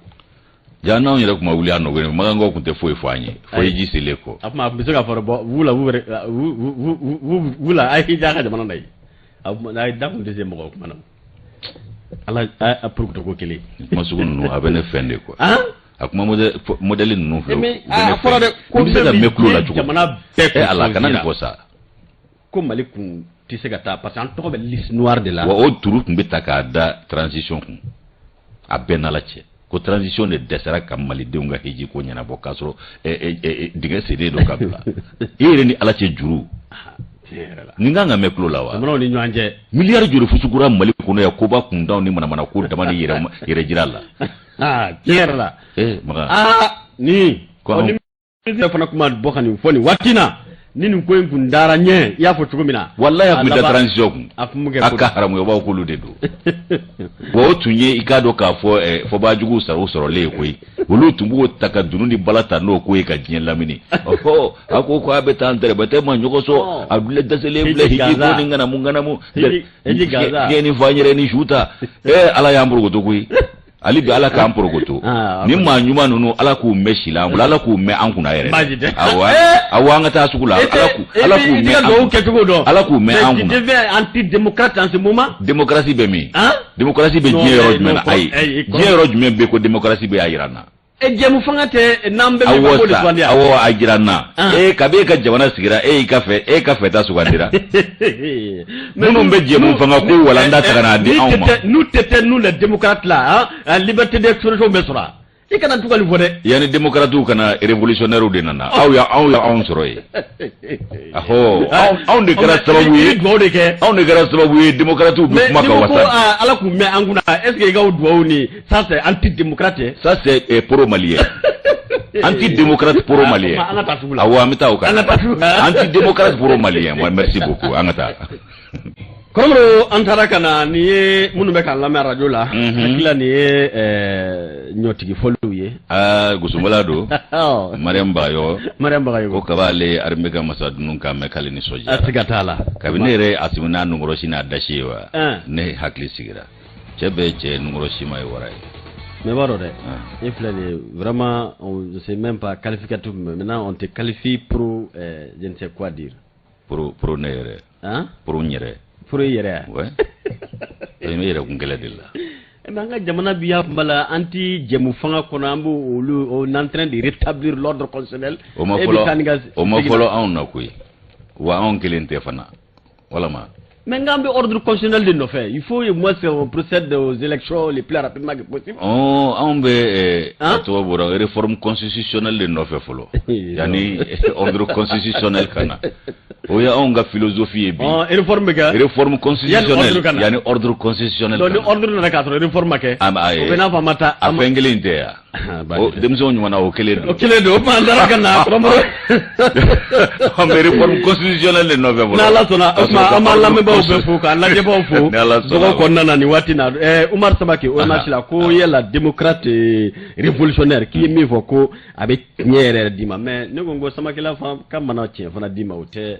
Ja n'anw yɛrɛ tun ma wuli a nɔ, makankaw tun tɛ foyi fɔ an ye fo hiji selen kɔ. A tuma a tun bɛ se ka fɔ bɔn vous là, vous vous là, a ye hiji a ka jamana na yen, a ye da tun tɛ se mɔgɔ kuma na. Ala a porokoto ko kelen. Kuma sugu ninnu a bɛ ne fɛn de quoi. A kuma modèle ninnu filɛ. Mais a fɔra dɛ ko bɛ se ka mɛn tulo la cogo. Jamana bɛɛ. Ala kana nin fɔ sa. Ko Mali kun tɛ se ka taa parce que an tɔgɔ bɛ liste noire de la. Wa o turu tun bɛ ta k'a da transition kun, a bɛɛ n'Ala cɛ, ko transition de dɛsɛra ka malidenw ka hiji ko ɲɛnabɔ, k'a sɔrɔ dingɛ sennen don ka bila. E yɛrɛ ni Ala cɛ, juru nin kan ka mɛn tulo la wa? Jamanaw ni ɲɔgɔn cɛ. Miliyari joli fusukura Mali kɔnɔ yan, koba kuntanw ni manamana ko dama ni yɛrɛ jira la? Aa, tiɲɛ yɛrɛ la. Eh Makan. Aa, nin ko yɛrɛ fana kuma bɔ ka nin fɔ nin waati na, ni nin ko in kun dara ɲɛ, i y'a fɔ cogo min na. Walayi, a tun bɛ da transition kun. A tun bɛ kɛ. A ka haramuyabaw k'olu de don. Wa o tun ye, i k'a dɔn k'a fɔ fɔbaajugu saraw sɔrɔlen ye koyi. Olu tun b'o ta ka dunun ni bala ta n'o ko ye ka diɲɛ lamini. Ɔhɔ, a ko ko a bɛ taa tɛrɛbɛtɛ ma ɲɔgɔn sɔrɔ, a bila dɛsɛlen filɛ hiji ko ni ŋanamu ŋanamu. Diɲɛ ni fa yɛrɛ ni su ta. Ala y'an porokoto koyi. Hali bi Ala k'an porokoto. Ni maa ɲuman ninnu, Ala k'u mɛn si la an bolo, Ala k'u mɛn an kunna yɛrɛ. Awɔ, awɔ, an ka taa sugu la. Ala k'u mɛn an kɛcogo dɔn. Ala k'u mɛn an kunna. Tu deviens anti-démocrate en ce moment. Démocratie bɛ min? Démocratie bɛ diɲɛ yɔrɔ jumɛn na? Ayi, diɲɛ yɔrɔ jumɛn bɛ ko démocratie bɛ, a yira n na. E jɛmu fanga tɛ n'an bɛɛ bɛ ko de sugandi. Awɔ, a jira n na. E kabi e ka jamana sigira, e y'i ka fɛ, e ka fɛta sugandira. Minnu bɛ jɛmu fanga ko walanda ta ka n'a di anw ma. N'u tɛ nous les démocrates là, hein, liberté d'expression bɛ sɔrɔ, i kana to ka nin fɔ dɛ. Yanni démocrates ka na, révolutionnaires de nana. Aw ya, anw ya, anw sɔrɔ yen. Ahɔ, anw de kɛra sababu ye. Dugawu de kɛ. Anw de kɛra sababu ye, démocrates bɛ kuma ka wasa. Ko Ala k'u mɛn an kunna, est ce que i ka o dugawu ni, ça c'est anti-démocrate. Ça c'est pro-malien. Anti-démocrate pro-malien. An ka taa sugu la. Awɔ, an bɛ taa o kan. An ka taa sugu la. Anti-démocrate pro-malien. Merci beaucoup, an ka taa. Kɔrɔmɔrɔ, an taara ka na nin ye, minnu bɛ k'an lamɛn arajo la, hakili la nin ye ɲɔtigi fɔliw ye. Aa, gosombala don. Mariam Bagayogo. Mariam Bagayogo. Ko kaba ale armée ka masa dunun k'a mɛn k'ale nisɔndiyara. A siga t'a la. Kabini ne yɛrɛ Asimi n'a nunkɔrɔsi n'a dasi ye wa, ne hakili sigira. Cɛ bɛɛ ye cɛ ye, nunkɔrɔsi ma ye wara ye. Mais b'a dɔn dɛ, e filɛ nin ye, vraiment, on ne sait même pas qualificatif, mais maintenant on te qualifie pro je ne sais quoi dire. Pro, pro ne yɛrɛ. Hein? Pro n yɛrɛ. Pro i yɛrɛ ya. Ouais. N bɛ yɛrɛ kun kɛlɛ de la. Mais an ka jamana bi y'a kuma la, an ti jɛmu fanga kɔnɔ, an b'o olu, on est en train de rétablir l'ordre constitutionnel. O ma fɔlɔ, o ma fɔlɔ anw na koyi. Wa anw kelen tɛ fana. Walama. Mais n'an bɛ ordre constitutionnel de nɔfɛ, il faut au moins qu'on procède aux élections les plus rapidement que possible. Ɔ, anw bɛ, a tɔgɔ bɔra, réforme constitutionnelle de nɔfɛ fɔlɔ yanni ordre constitutionnel ka na. O ye anw ka philosophie ye bi. Réforme bɛ kɛ. Réforme constitutionnelle yanni ordre constitutionnel. Donc ni ordre nana k'a sɔrɔ réforme ma kɛ, o bɛ n'a fɔ a ma taa. A fɛn kelen tɛ yan. Denmisɛnw ɲuman na, o kelen don. O kelen don. O tuma an taara ka na, kɔrɔmɔrɔ. An bɛ réforme constitutionnelle de nɔfɛ fɔlɔ. N'Ala sɔnna, o tuma an b'an lamɛnbaaw bɛɛ fo k'an lajɛbaaw fo. Dɔgɔ kɔnɔna na nin waati na, Umar Samake OMH la, ko yala démocrate révolutionnaire, k'i ye min fɔ ko a bɛ tiɲɛ yɛrɛ yɛrɛ d'i ma, mais ne ko n ko Samakela ka mana tiɲɛ fana d'i ma, o tɛ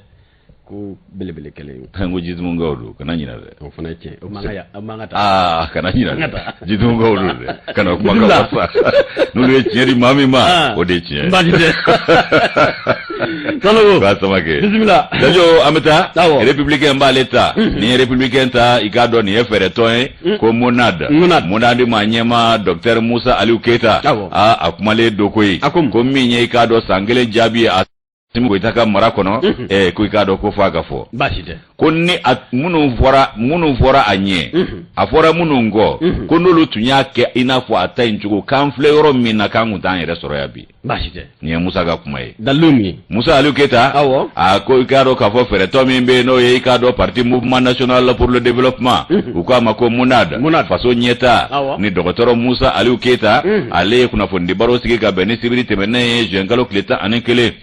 ko belebele kɛlɛ ye. N ko jitumukaw don, kana ɲinɛ dɛ. O fana ye tiɲɛ, o man ka, o man ka taa. Aa, kana ɲinɛ dɛ, jitumukaw don dɛ, kana kuma ka wasa. N'olu ye tiɲɛ di maa min ma, o de ye tiɲɛ ye. Baasi tɛ. Sanogo. Ba Samake. Bisimila. Jajo, an bɛ taa. Républicain b'ale ta. Ni ye républicain ta, i k'a dɔn nin ye fɛɛrɛtɔn ye. Ko Monad. Monad. Monad maa ɲɛmaa docteur Musa Aliyu Keyita. Aa, a kumalen don koyi. Ko min ye, i k'a dɔn, san kelen jaabi ye Asimi Goyita ka mara kɔnɔ, ko i k'a dɔn ko f'a ka fɔ. Baasi tɛ. Ko ni a minnu fɔra a ɲɛ, a fɔra minnu kɔ, ko n'olu tun y'a kɛ i n'a fɔ a ta in cogo, k'an filɛ yɔrɔ min na, k'an kun t'an yɛrɛ sɔrɔ yan bi. Baasi tɛ. Nin ye Musa ka kuma ye. Dalilu min ye. Musa Aliyu Keyita. A ko i k'a dɔn k'a fɔ fɛɛrɛtɔ min bɛ yen, n'o ye i k'a dɔn parti Mouvement national pour le développement, u k'a ma ko Monad. Monad. Faso ɲɛta. Ni dɔgɔtɔrɔ Musa Aliyu Keyita, ale ye kunnafonidi baro sigi ka bɛn ni sibiri tɛmɛnen ye, juin kalo tile 11,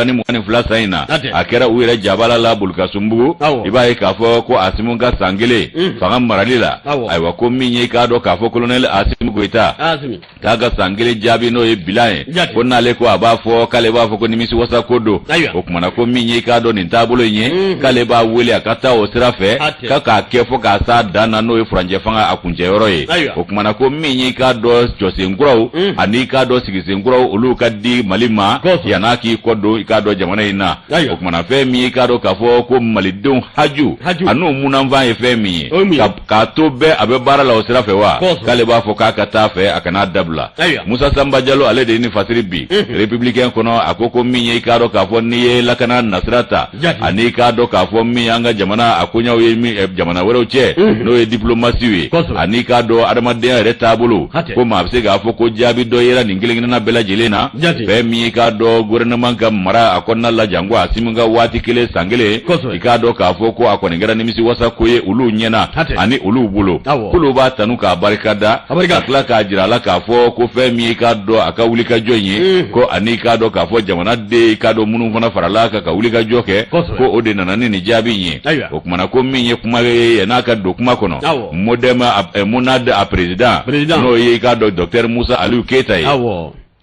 2022 san in na. A kɛra u yɛrɛ jabala la Bulukasunbugu. I b'a ye k'a fɔ ko Asimu ka san kelen fanga marali la, ayiwa, ko min ye i k'a dɔn k'a fɔ colonel Asimu Goyita. K'a ka san kelen jaabi n'o ye bilan ye, ko n'ale ko a b'a fɔ k'ale b'a fɔ ko nimisiwasa ko don. O kumana ko min ye i k'a dɔn nin taabolo in ye, k'ale b'a wele a ka taa o sira fɛ, ka k'a kɛ fo k'a s'a dan na, n'o ye furancɛ fanga a kuncɛyɔrɔ ye. O kumana ko min ye i k'a dɔn jɔsen kuraw ani i k'a dɔn sigisen kuraw, olu ka di Mali ma yann'a k'i kɔ don i k'a dɔn jamana in na. O kumana fɛn min ye i k'a dɔn k'a fɔ ko malidenw haju an'u munanfan ye fɛn min ye, k'a to bɛɛ a bɛ baara la o sira fɛ wa, k'ale b'a fɔ k'a ka taa fɛ, a kana dabila. Musa Sanba Jalo, ale de ye nin fasiri bi Républicain kɔnɔ. A ko ko min ye i k'a dɔn k'a fɔ n'i ye lakana nasira ta ani i k'a dɔn k'a fɔ min y'an ka jamana a koɲaw ye min jamana wɛrɛw cɛ, n'o ye diplomasiw ye, ani i k'a dɔn adamadenya yɛrɛ taabolo, ko maa bɛ se k'a fɔ ko jaabi dɔ yera nin kelen kelenna bɛɛ lajɛlen na. Fɛn min ye i k'a dɔn gouvernement ka mara a kɔnɔna la, janko Asimi ka waati kelen, san kelen, i k'a dɔn k'a fɔ ko a kɔni kɛra nimisi wasa ko ye olu ɲɛna ani olu bolo, k'olu b'a tanu k'a barika da, ka tila k'a jira a la k'a fɔ ko fɛn min i k'a dɔn a ka wulikajɔ in ye, ko ani i k'a dɔn k'a fɔ jamana den i k'a dɔn minnu fana farala kan ka wulikajɔ kɛ, ko o de nana ni nin jaabi in ye. O kumana ko min ye kuma ye n'a ka don kuma kɔnɔ, MODEM, MONAD a président, n'o ye i k'a dɔn docteur Musa Aliyu Keyita ye,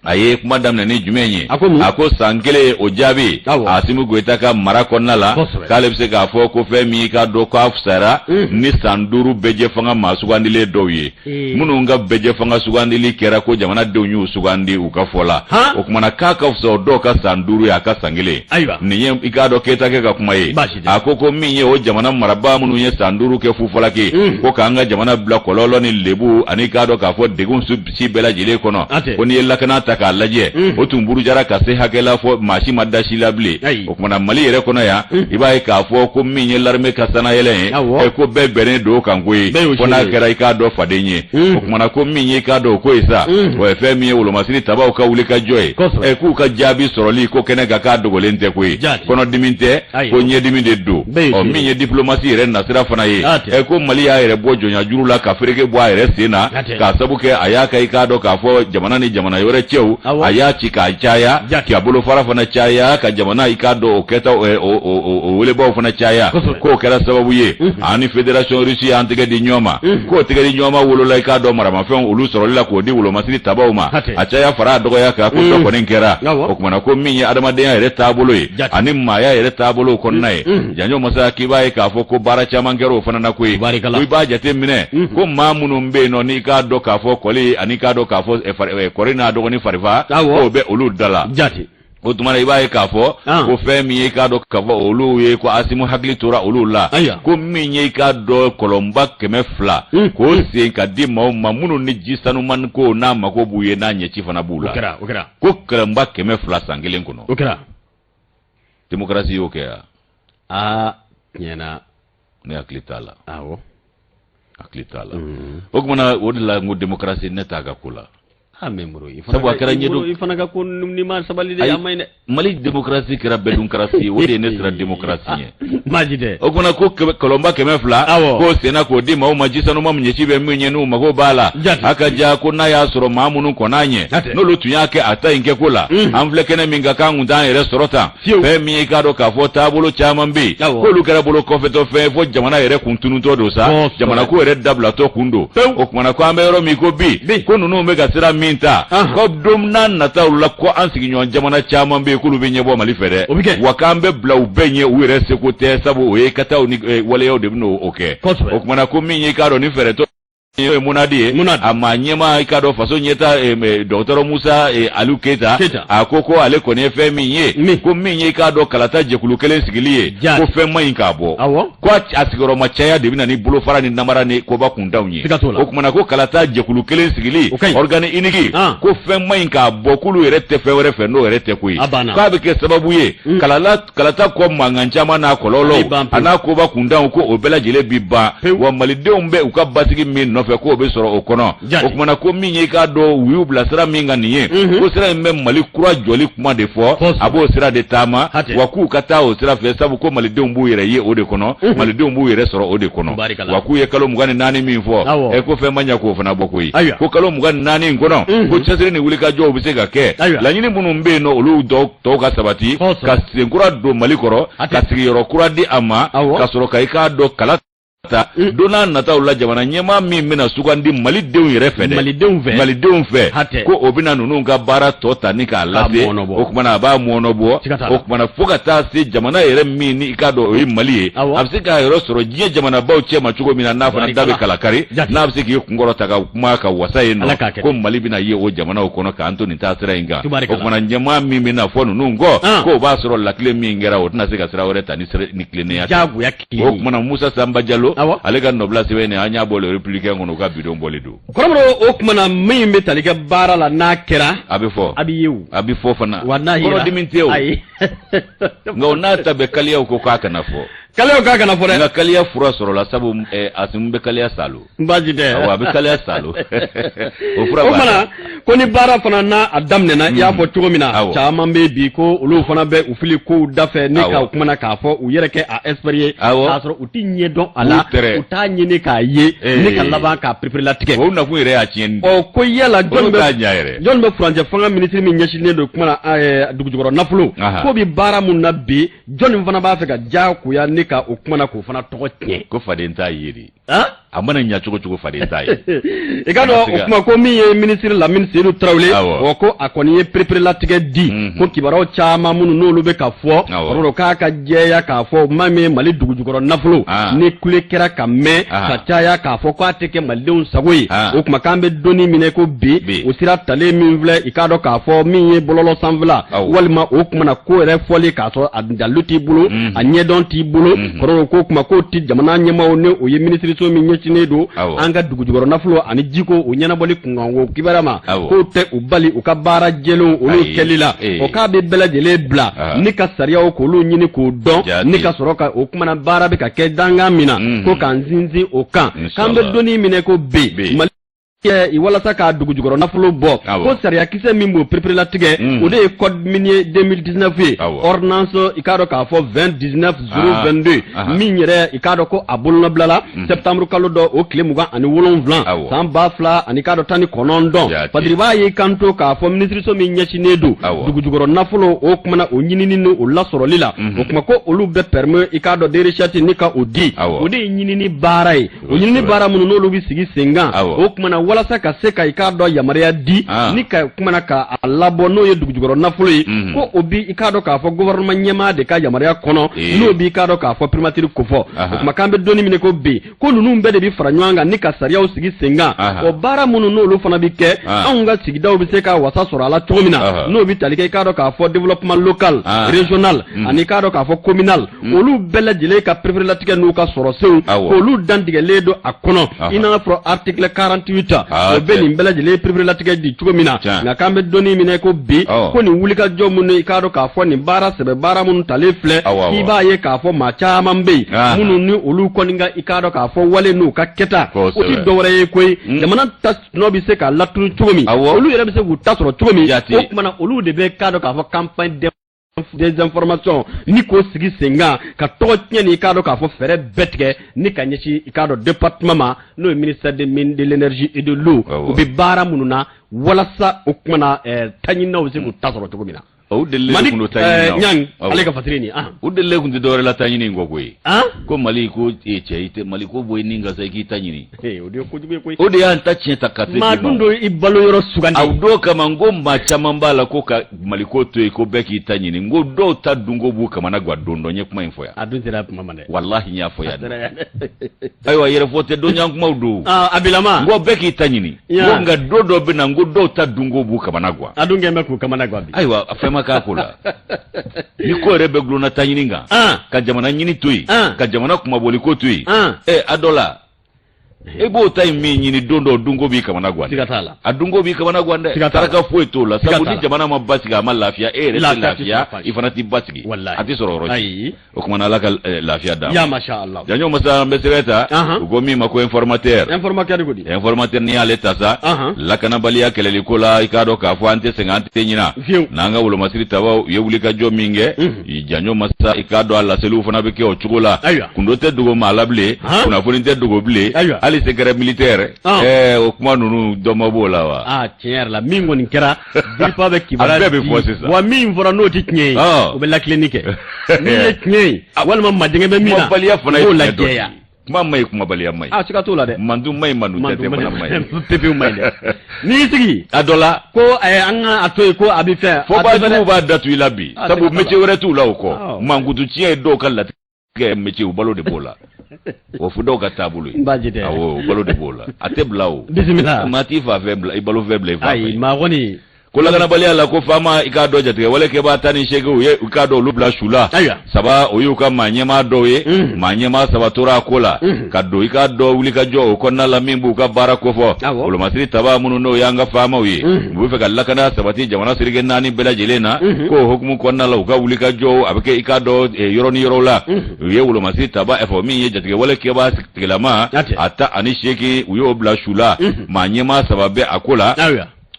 a ye kuma daminɛ ni jumɛn ye? A ko san kelen o jaabi Asimi Goyita ka mara kɔnɔna la, k'ale bɛ se k'a fɔ ko fɛn min i k'a dɔn k'a fisayara ni san 5 bɛɛjɛ fanga maa sugandilen dɔw ye, minnu ka bɛɛjɛ fanga sugandili kɛra ko jamanadenw y'u sugandi u ka fɔ la. O kumana k'a ka fisa o dɔw ka san 5 ye a ka san kelen. Nin ye i k'a dɔn Keyita kɛ ka kuma ye. A ko ko min ye o jamana marabaa minnu ye san 5 kɛ fufalaki, ko k'an ka jamana bila kɔlɔlɔ ni lebu ani k'a dɔn k'a fɔ degun si bɛɛ lajɛlen kɔnɔ, ko n'i ye lakana ta k'a lajɛ, o tun burujara ka se hakɛ la fɔ maa si ma da si la bilen. O kumana Mali yɛrɛ kɔnɔ yan, i b'a ye k'a fɔ ko min ye l'armée ka sanayɛlɛ ye, ko bɛɛ bɛnnen don o kan ko ye, fo n'a kɛra i k'a dɔn faden ye. O kumana ko min ye i k'a dɔn o ko ye sa, o ye fɛn min ye wolomasiri tabaw ka wuli ka jɔ ye, k'u ka jaabi sɔrɔli ko kɛnɛ kan k'a dogolen tɛ ko ye, kɔnɔdimi tɛ, ko ɲɛdimi de don. Ɔ min ye diplomasi yɛrɛ nasira fana ye, ko Mali y'a yɛrɛ bɔ jɔnya juru la ka fereke bɔ a yɛrɛ sen na, k'a sabu kɛ a y'a ka i k'a dɔn k'a fɔ jamana ni jamana wɛrɛ cɛw, a y'a ci k'a caya, k'a bolofara fana caya, ka jamana i k'a dɔn o kɛta o welebaw fana caya, k'o kɛra sababu ye ani fédération russe y'an tɛgɛ di ɲɔgɔn ma, k'o tɛgɛ di ɲɔgɔn ma wolola i k'a dɔn maramafɛnw olu sɔrɔli la k'o di wolomasiri tabaw ma, a caya fara a dɔgɔya kan, ko dɔ kɔni kɛra. O kumana ko min ye adamadenya yɛrɛ taabolo ye ani maaya yɛrɛ taabolo kɔnɔna ye, janjo masa, k'i b'a ye k'a fɔ ko baara caman kɛra o fana na koyi. Ko i b'a jate minɛ ko maa minnu bɛ yen nɔ n'i k'a dɔn k'a fɔ kɔli ani k'a dɔn k'a fɔ kɔri n'a dɔgɔnin farifa, k'o bɛ olu da la. O tuma na i b'a ye k'a fɔ ko fɛn min ye i k'a dɔn k'a fɔ olu ye, ko Asimu hakili tora olu la, ko min ye i k'a dɔn kɔlɔnba 200 k'o sen ka di maaw ma minnu ni ji sanuman ko n'a mako b'u ye, n'a ɲɛci fana b'u la, ko kɔlɔnba 200 san kelen kɔnɔ. Démocratie y'o kɛ yan? Aa, tiɲɛ na. Ne hakili t'a la. Awɔ, hakili t'a la. O tuma na o de la n ko démocratie ne t'a ka ko la. Ah, mais Moro, i fana sabu a kɛra ɲɛdɔn i fana ka ko ni ma sabali de, a man ɲi dɛ. Mali démocratie kɛra bɛɛdunkarasi ye, o de ye ne siran démocratie ye. Maji dɛ. O kumana ko kɔlɔnba 200 k'o senna k'o di maaw ma, ji sanuma min ɲɛci bɛ min ye n'u mago b'a la. A ka ja ko n'a y'a sɔrɔ maa minnu kɔn'a ɲɛ, n'olu tun y'a kɛ a ta in kɛko la, an filɛ kɛnɛ min kan, k'an kun t'an yɛrɛ sɔrɔ tan. Fɛn min ye i k'a dɔn k'a fɔ taabolo caman bɛ yen k'olu kɛra bolo kɔfɛtɔ fɛn ye fo jamana yɛrɛ kun tunutɔ don sa, jamana ko yɛrɛ dabilatɔ kun don. O kumana ko an bɛ yɔrɔ min ko bi, ko ninnu bɛ ka sira min ta, ko don n'a nataw la ko an sigiɲɔgɔn jamana caman bɛ yen k'olu bɛ ɲɛbɔ Mali fɛ dɛ, wa k'an bɛ bila u bɛɛ ɲɛ, u yɛrɛ seko tɛ, sabu o ye kataw ni waleyaw de bɛ n'o kɛ. O kumana ko min ye i k'a dɔn ni fɛɛrɛ n'o ye Monadi ye, a maa ɲɛmaa i k'a dɔn faso ɲɛta dɔgɔtɔrɔ Musa Aliyu Keyita, a ko ko ale kɔni ye fɛn min ye, ko min ye i k'a dɔn kalata jɛkulu kelen sigili ye, ko fɛn man ɲi k'a bɔ, ko a sigiyɔrɔma caya de bɛ na ni bolofara ni namara ni koba kuntanw ye. O kumana ko kalata jɛkulu kelen sigili, organe unique, ko fɛn man ɲi k'a bɔ, k'olu yɛrɛ tɛ fɛn wɛrɛ fɛ n'o yɛrɛ tɛ koyi, k'a bɛ kɛ sababu ye kalata kɔ mankan caman n'a kɔlɔlɔw a n'a koba kuntanw, ko o bɛɛ lajɛlen bi ban, wa malidenw bɛ u ka basigi min nɔfɛ k'o bɛ sɔrɔ o kɔnɔ. O kumana ko min ye i k'a dɔn u y'u bila sira min kan nin ye, ko sira in bɛ Mali kura jɔli kuma de fɔ, a b'o sira de taama, wa k'u ka taa o sira fɛ, sabu ko malidenw b'u yɛrɛ ye o de kɔnɔ, malidenw b'u yɛrɛ sɔrɔ o de kɔnɔ. Wa k'u ye kalo 24 min fɔ, ɛ ko fɛn ma ɲɛ k'o fana bɔ koyi, ko kalo 24 in kɔnɔ, ko cɛsiri ni wulikajɔw bɛ se ka kɛ, laɲini minnu bɛ yen nɔ olu dɔw tɔw ka sabati, ka senkura don Mali kɔrɔ, ka sigiyɔrɔ kura di a ma, ka sɔrɔ ka i k'a dɔn kala ta don n'a nataw la, jamana ɲɛmaa min bɛna sugandi Malidenw yɛrɛ fɛ dɛ, Malidenw fɛ. Malidenw fɛ, Hatɛ. ko o bɛna ninnu ka baara tɔ ta ni k'a lase. Mɔɔnɔbɔ. O kumana a b'a mɔɔnɔbɔ. Siga t'a la. O kumana fo ka taa se jamana yɛrɛ min ni i k'a dɔn o ye Mali ye, a bɛ se k'a yɔrɔ sɔrɔ diɲɛ jamanabaw cɛ ma cogo min na, n'a fana da bɛ kalakari, Jati. n'a bɛ se k'i kunkɔrɔ ta ka kuma ka wasa yen Ala k'a nɔ kɛ. ko Mali bɛna ye o jamanaw kɔnɔ k'an to nin taasira in kan. Tubarikala. O kumana ɲɛmaa min bɛna fɔ ninnu kɔ, k'o b'a sɔrɔ lakile min kɛra, o tɛna se ka sira wɛrɛ ta ni ni tilennenya tɛ. Jagoya O tilenni. kumana Musa Sanba Jalo, ale ka nɔbila sɛbɛn nin, an y'a bɔ Le Républicain kɔnɔ, u ka bidon bɔli don. Kɔrɔbɔrɔ, o kumana min bɛ tali kɛ baara la, n'a kɛra, A bɛ fɔ. A bɛ ye o. A bɛ fɔ fana. Wa n'a yera. Kɔrɔdimi tɛ o. Ayi. Nka o n'a ta bɛɛ, kaliyaw ko k'a kana fɔ. Kaliyaw k'a kana fɔ dɛ. Nka kaliya fura sɔrɔla, sabu Asimu bɛ kaliya salo. Baasi tɛ. Awɔ, a bɛ kaliya salo, o fura O b'a fana la. ko ni baara fana n'a a daminɛna, i y'a fɔ cogo min na, caman bɛ bi ko olu fana bɛ u fili kow dafɛ ni ka o kumana k'a fɔ u yɛrɛ kɛ a expert ye, k'a sɔrɔ u ti ɲɛ dɔn a la, U tɛrɛ. u t'a ɲini k'a ye ni ka laban k'a pereperelatigɛ. O nakun yɛrɛ y'a tiɲɛni de. Ɔ, ko yala jɔn Olu bɛ t'a ɲa yɛrɛ. jɔn bɛ furancɛ fanga minisiri min ɲɛsinnen don kuma na, dugujukɔrɔ nafolo ko bɛ baara mun na bi, jɔnni fana b'a fɛ ka diyagoya ni ka o kuma na k'o fana tɔgɔ tiɲɛ? Ko faden t'a ye de. Han? A mana ɲa cogo cogo, faden t'a ye. I ka dɔn, o kuma ko min ye minisiri Lamini Seyidu Tarawele, o ko a kɔni ye pereperelatigɛ di ko kibaruyaw caman minnu n'olu bɛ ka fɔ, o k'a ka jɛya k'a fɔ maa min ye Mali dugujukɔrɔ nafolo ni kule kɛra ka mɛn ka caya k'a fɔ k'a tɛ kɛ Malidenw sago ye, o kuma k'an bɛ donni minɛ ko bi, o sira talen min filɛ, i k'a dɔn k'a fɔ min ye bɔlɔlɔ sanfɛla walima o kuma na ko yɛrɛ fɔli k'a sɔrɔ a dalu t'i bolo, a ɲɛdɔn t'i bolo, kɔrɔ ko kuma k'o ti jamana ɲɛmaaw ni o ye minisiriso min ɲɛsinnen don an ka dugujukɔrɔ nafolo ani jiko o ɲɛnabɔli kunkanko kibaruya ma, k'o tɛ u bali u ka baara jɛlenw olu kɛli la. O k'a bɛ bɛɛ lajɛlen bila ni ka sariyaw k'olu ɲini k'o dɔn ni ka sɔrɔ ka o kumana baara bɛ ka kɛ dankan min na, ko k'an sinsin o kan, k'an bɛ donni minɛ ko bi Mali walasa k'a dugujukɔrɔ nafolo bɔ, ko sariyakisɛ min b'o pereperelatigɛ, o de ye code minier 2019 ye, ordonnance i k'a dɔn k'a fɔ 2019 022, min yɛrɛ i k'a dɔn ko a bolonɔbilala septembre kalo dɔ o tile 27 san ba fila ani k'a dɔn 19. Padiriba y'i kanto k'a fɔ minisiriso min ɲɛsinnen don dugujukɔrɔ nafolo o kumana o ɲinini ni o lasɔrɔli la, o kuma ko olu bɛ permis i k'a dɔn de recherche ni ka o di, o de ye ɲinini baara ye. O ɲinini baara minnu n'olu bɛ sigi sen kan, o kumana walasa ka se ka i k'a dɔn yamaruya di ni ka kumana ka a labɔ, n'o ye dugujukɔrɔ nafolo ye, ko o bi i k'a dɔn k'a fɔ gouvernement ɲɛmaa de ka yamaruya kɔnɔ, n'o bi i k'a dɔn k'a fɔ primature kofɔ. O kuma k'an bɛ donni minɛ ko bi, ko ninnu bɛɛ de bi fara ɲɔgɔn kan ni ka sariyaw sigi sen kan, o baara minnu n'olu fana bi kɛ, anw ka sigidaw bɛ se ka wasa sɔrɔ a la cogo min na, n'o bi tali kɛ i k'a dɔn k'a fɔ développement local, régional ani i k'a dɔn k'a fɔ communal, olu bɛɛ lajɛlen ka pereperelatigɛ n'u ka sɔrɔsenw, k'olu dantigɛlen don a kɔnɔ, i n'a fɔ article 48, o bɛ nin bɛɛ lajɛlen pereperelatigɛ di cogo min na. Nka k'an bɛ donni minɛ ko bi, ko nin wulikajɔ minnu i k'a dɔn k'a fɔ nin baara sɛbɛ baara minnu talen filɛ, k'i b'a ye k'a fɔ maa caman bɛ yen minnu ni olu kɔni ka i k'a dɔn k'a fɔ wale n'u ka kɛta, o ti dɔwɛrɛ ye koyi, jamana ta nɔ bɛ se ka latunu cogo min, olu yɛrɛ bɛ se k'u ta sɔrɔ cogo min, o tuma na olu de bɛ k'a dɔn k'a fɔ campagne désinformation ni k'o sigi sen kan ka tɔgɔ tiɲɛ ni i k'a dɔn k'a fɔ fɛɛrɛ bɛɛ tigɛ ni ka ɲɛsin i k'a dɔn département ma, n'o ye ministère des mines, de l'énergie et de l'eau, u bɛ baara minnu na walasa o kuma na taɲininaw bɛ se k'u ta sɔrɔ cogo min na. U delilen kun don taɲini na. Ɲang ale ka fasiri nin. U delilen kun tɛ dɔwɛrɛ la taɲini in kɔ koyi. Ko Mali ko cɛ, i tɛ Mali ko bɔ i ni ka sa i k'i ta ɲini. O de ye kojugu ye koyi. O de y'an ta tiɲɛ ta ka se. Maa dun don i balo yɔrɔ sugandi. A don kama n ko maa caman b'a la ko ka Mali ko to yen, ko bɛɛ k'i ta ɲini. N ko dɔw ta dunko b'u kamana gan don dɔ, n ye kuma in fɔ yan. A dun sera kuma ma dɛ. Walahi n y'a fɔ yan. Ayiwa, yɛrɛfɔ tɛ, donjan kumaw don. A bilama. N ko bɛɛ k'i ta ɲini. N ko nka don dɔ bɛ na, n ko dɔw ta dunko b'u kamana gan. A dun kɛn bɛ k'u kamana gan bi. Ayiwa, fɛn ma k'a ko la. Ni ko yɛrɛ bɛ gulonna ta ɲini kan, ka jamana ɲini to yen, ka jamana kunmabɔli ko to yen, ɛ a dɔ la e b'o ta in min ɲini, don dɔ dunko b'i kamana gan. Siga t'a la. A dunko b'i kamana gan dɛ. Saraka foyi t'o la, sabu ni jamana ma basigi, a ma lafiya, e yɛrɛ tɛ lafiya, i fana t'i basigi, a tɛ sɔrɔ yɔrɔ si. O kuma na, Ala ka lafiya d'an ma. Ya masha Allah. Janjo masa, an bɛ sɛbɛn ta, u ko min ma ko Informateur. Informateur ko di? Informateur, n'i y'ale ta sa, lakanabaliya kɛlɛli ko la, i k'a dɔn k'a fɔ an tɛ sɛgɛn, an tɛ ɲina n'an ka wolomasiri tabaw u ye wulikajɔ min kɛ. Janjo masa, i k'a dɔn a laseliw fana bɛ kɛ o cogo la. Kundo tɛ dogo maa la bilen, kunnafoni tɛ dogo bilen, hali secret militaire, ɛɛ o kuma ninnu dɔ ma b'o la wa? Aa, tiɲɛ yɛrɛ la, min kɔni kɛra, DIRPA bɛ kibaruya A bɛɛ bɛ fɔ sisan. Wa min fɔra n'o tɛ tiɲɛ ye, o bɛ lakilenni kɛ. Min ye tiɲɛ ye walima majɛngɛ bɛ min na, Kumabaliya fana ye o b'o tiɲɛ dɔ ye. lajɛya. Kuma man ɲi, kumabaliya man ɲi. A siga t'o la dɛ. Mantu man ɲi, mantu tɛ fana man ɲi. Pepewu man ɲi dɛ. N'i y'i sigi. A dɔ la. Ko an ka a to yen ko a bɛ fɛn. Fɔbaajuguw b'a datu i la bi. Sabu métier wɛrɛ t'u la o kɔ. Mankutu tiɲɛ ye dɔw ka latigɛ métier, u balo de b'o la. O fo dɔw ka taabolo ye. Baasi tɛ. Awɔ, u balo de b'o la. A tɛ bila o. Bisimila. Maa t'i fa fɛn bila, i balo fɛn bila i fa fɛ. Ayi, maa kɔni. Ko lakanabaliya la, ko faama i k'a dɔn jatigɛwale kɛbaa 18 u ye i k'a dɔn olu bila su la. Saba o y'u ka maa ɲɛmaa dɔw ye. Maa ɲɛmaa saba tora a ko la. Ka don i k'a dɔn wulikajɔ o kɔnɔna la min b'u ka baara kofɔ. Wolomasiri tabaa minnu n'o y'an ka faamaw ye. U bɛ fɛ ka lakana sabati jamana seleke naani bɛɛ lajɛlen na. K'o hukumu kɔnɔna la u ka wulikajɔw a bɛ kɛ i k'a dɔn yɔrɔ ni yɔrɔw la. U ye wolomasiri taba fɔ min ye jatigɛwale kɛbaa tigilama a 18 u y'o bila su la. Maa ɲɛmaa saba bɛ a ko la.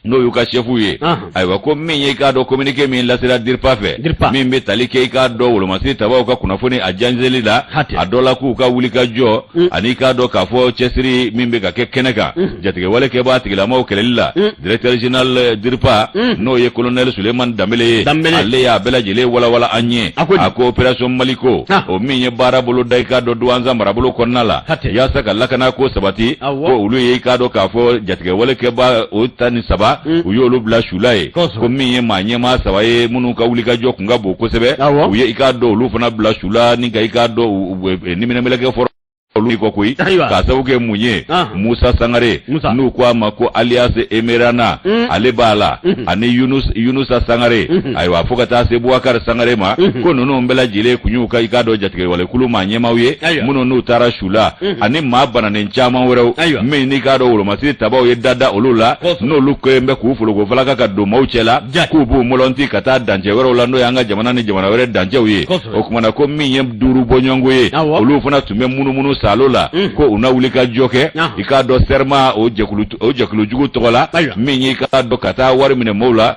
N'o y'u ka sɛfuw ye. Ayiwa, ko min ye i k'a dɔn communiqué min lasera DIRPA fɛ, min bɛ tali kɛ i k'a dɔn wolomasiri tabaw ka kunnafoni a jɛnsɛnli la, a dɔ la k'u ka wulikajɔ ani i k'a dɔn k'a fɔ cɛsiri min bɛ ka kɛ kɛnɛ kan jatigɛwale kɛbaa tigilamaw kɛlɛli la, directeur général DIRPA, n'o ye colonel Sulemani Danbele ye, ale y'a bɛɛ lajɛlen walawala an ye. A ko opération Maliko, o min ye baara bolo da i k'a dɔn Duwanza marabolo kɔnɔna la yaasa ka lakana ko sabati, ko olu ye i k'a dɔn k'a fɔ jatigɛwale kɛbaa o 13, u y'olu bila su la ye. Ko min ye maa ɲɛmaa saba ye minnu ka wulikajɔ kun ka bon kosɛbɛ, u ye i k'a dɔn olu fana bila su la ni ka i k'a dɔn niminɛmɛlɛkɛ fɔra olu kɔ koyi. K'a sababu kɛ mun ye? Musa Sangare, n'u ko a ma ko alias Emerana, ale b'a la, ani Yunusa Sangare, ayiwa, fo ka taa se Bubakari Sangare ma. Ko ninnu bɛɛ lajɛlen kun y'u ka i k'a dɔn jatigɛwalekulu maa ɲɛmaaw ye minnu n'u taara su la, ani maa bananen caman wɛrɛw min n'i k'a dɔn wolomasiri tabaw ye da da olu la, n'olu kɛlen bɛ k'u foloko falaka ka don maaw cɛ la, k'u b'u mɔlɔnti ka taa dancɛ wɛrɛw la, n'o y'an ka jamana ni jamana wɛrɛ dancɛw ye. O tuma na ko min ye duuru bɔɲɔgɔnko ye, olu fana tun bɛ munumunu saalo la, ko u na wuli ka jɔ kɛ i k'a dɔn SERMA o jɛkulu jugu tɔgɔ la, min ye i k'a dɔn ka taa wari minɛ maaw la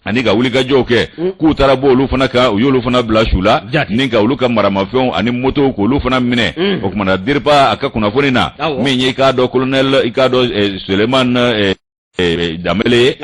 ani ka wulikajɔw kɛ, k'u taara bɔ olu fana kan, u y'olu fana bila su la ni ka olu ka maramafɛnw ani motow k'olu fana minɛ. O tuma na DIRPA a ka kunnafoni na, min ye i k'a dɔn colonel i k'a dɔn Sulemani Danbele ye,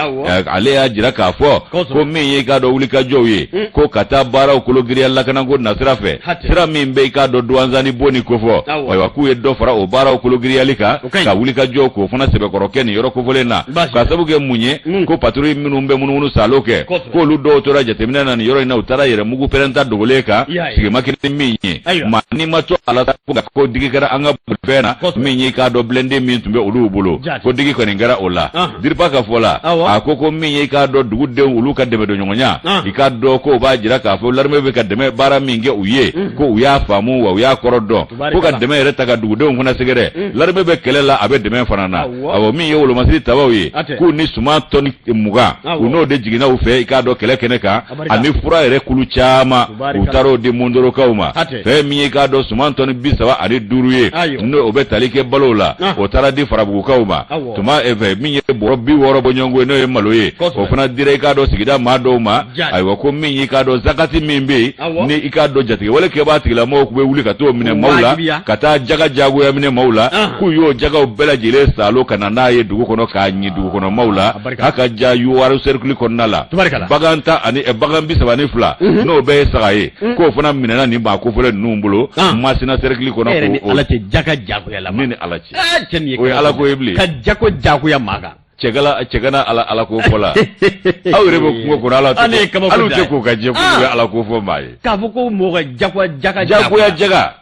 ale y'a jira k'a fɔ ko min ye i k'a dɔn wulikajɔw ye, ko ka taa baaraw kologiriya lakanako nasira fɛ, sira min bɛ i k'a dɔn Duwanza ni Boni kofɔ, ayiwa, k'u ye dɔ fara o baaraw kologiriyali kan, ka wulikajɔw k'o fana sɛbɛkɔrɔ kɛ nin yɔrɔ kofɔlen na. K'a sababu kɛ mun ye? Ko patrouille minnu bɛ munumunu saalo kɛ, k'olu dɔw tora jateminɛ na nin yɔrɔ in na, u taara yɛrɛ mugu pɛrɛnta dogolen kan, sigi ma kɛ ni min ye, maa ni ma to a la ko digi kɛra an ka bolifɛn na, min ye k'a dɔn blindé min tun bɛ olu bolo, ko digi kɔni kɛra o la. DIRPA ka fɔ la, a ko ko min ye i k'a dɔn dugudenw olu ka dɛmɛdonɲɔgɔnya, i k'a dɔn k'o b'a jira k'a fɔ l'armée bɛ ka dɛmɛ baara min kɛ u ye, ko u y'a faamu wa u y'a kɔrɔ dɔn, ko ka dɛmɛ yɛrɛ ta ka dugudenw fana sɛgɛrɛ. L'armée bɛ kɛlɛ la, a bɛ dɛmɛ fana na. Awɔ, min ye wolomasiri tabaw ye, k'u ni suman tɔni 20, u n'o de jiginna u fɛ i k'a dɔn kɛlɛ kɛnɛ kan, ani fura yɛrɛ kulu caman, u taara o di Mondorokaw ma. Fɛn min ye k'a dɔn suman tɔni 35 ye, n'o o bɛ tali kɛ balow la, o taara di Farabugukaw ma. Tuma fɛ min ye bɔrɔ 60 bɔɲɔgɔnko ye, n'o ye malo ye, o fana dira i k'a dɔn sigida maa dɔw ma. Ayiwa, ko min y'i k'a dɔn zakati min bɛ yen, ni i k'a dɔn jatigɛwale kɛbaa tigilamɔgɔw tun bɛ wuli ka t'o minɛ maaw la, ka taa jaga jagoya minɛ maaw la, k'u y'o jagaw bɛɛ lajɛlen saalo ka na n'a ye dugu kɔnɔ k'a ɲi dugu kɔnɔ maaw la. A ka ja Youwarou cercle kɔnɔna la, bagan tan ani bagan 32, n'o bɛɛ ye saga ye, k'o fana minɛna nin maa kofɔlen ninnu bolo Masina cercle kɔnɔ. Ni Ala cɛ, jaga jagoya la. Ne ni Ala cɛ, o ye Ala ko ye bilen. Ka jago jagoya maa kan. Cɛ kana ala ala ko fɔ la. Aw yɛrɛ bɛ kungo kɔnɔ, ala hali tɛ ko ka jɛ k'u bɛ ala ko fɔ maa ye. K'a fɔ ko mɔgɔ ka jagoya jaga. Jagoya jaga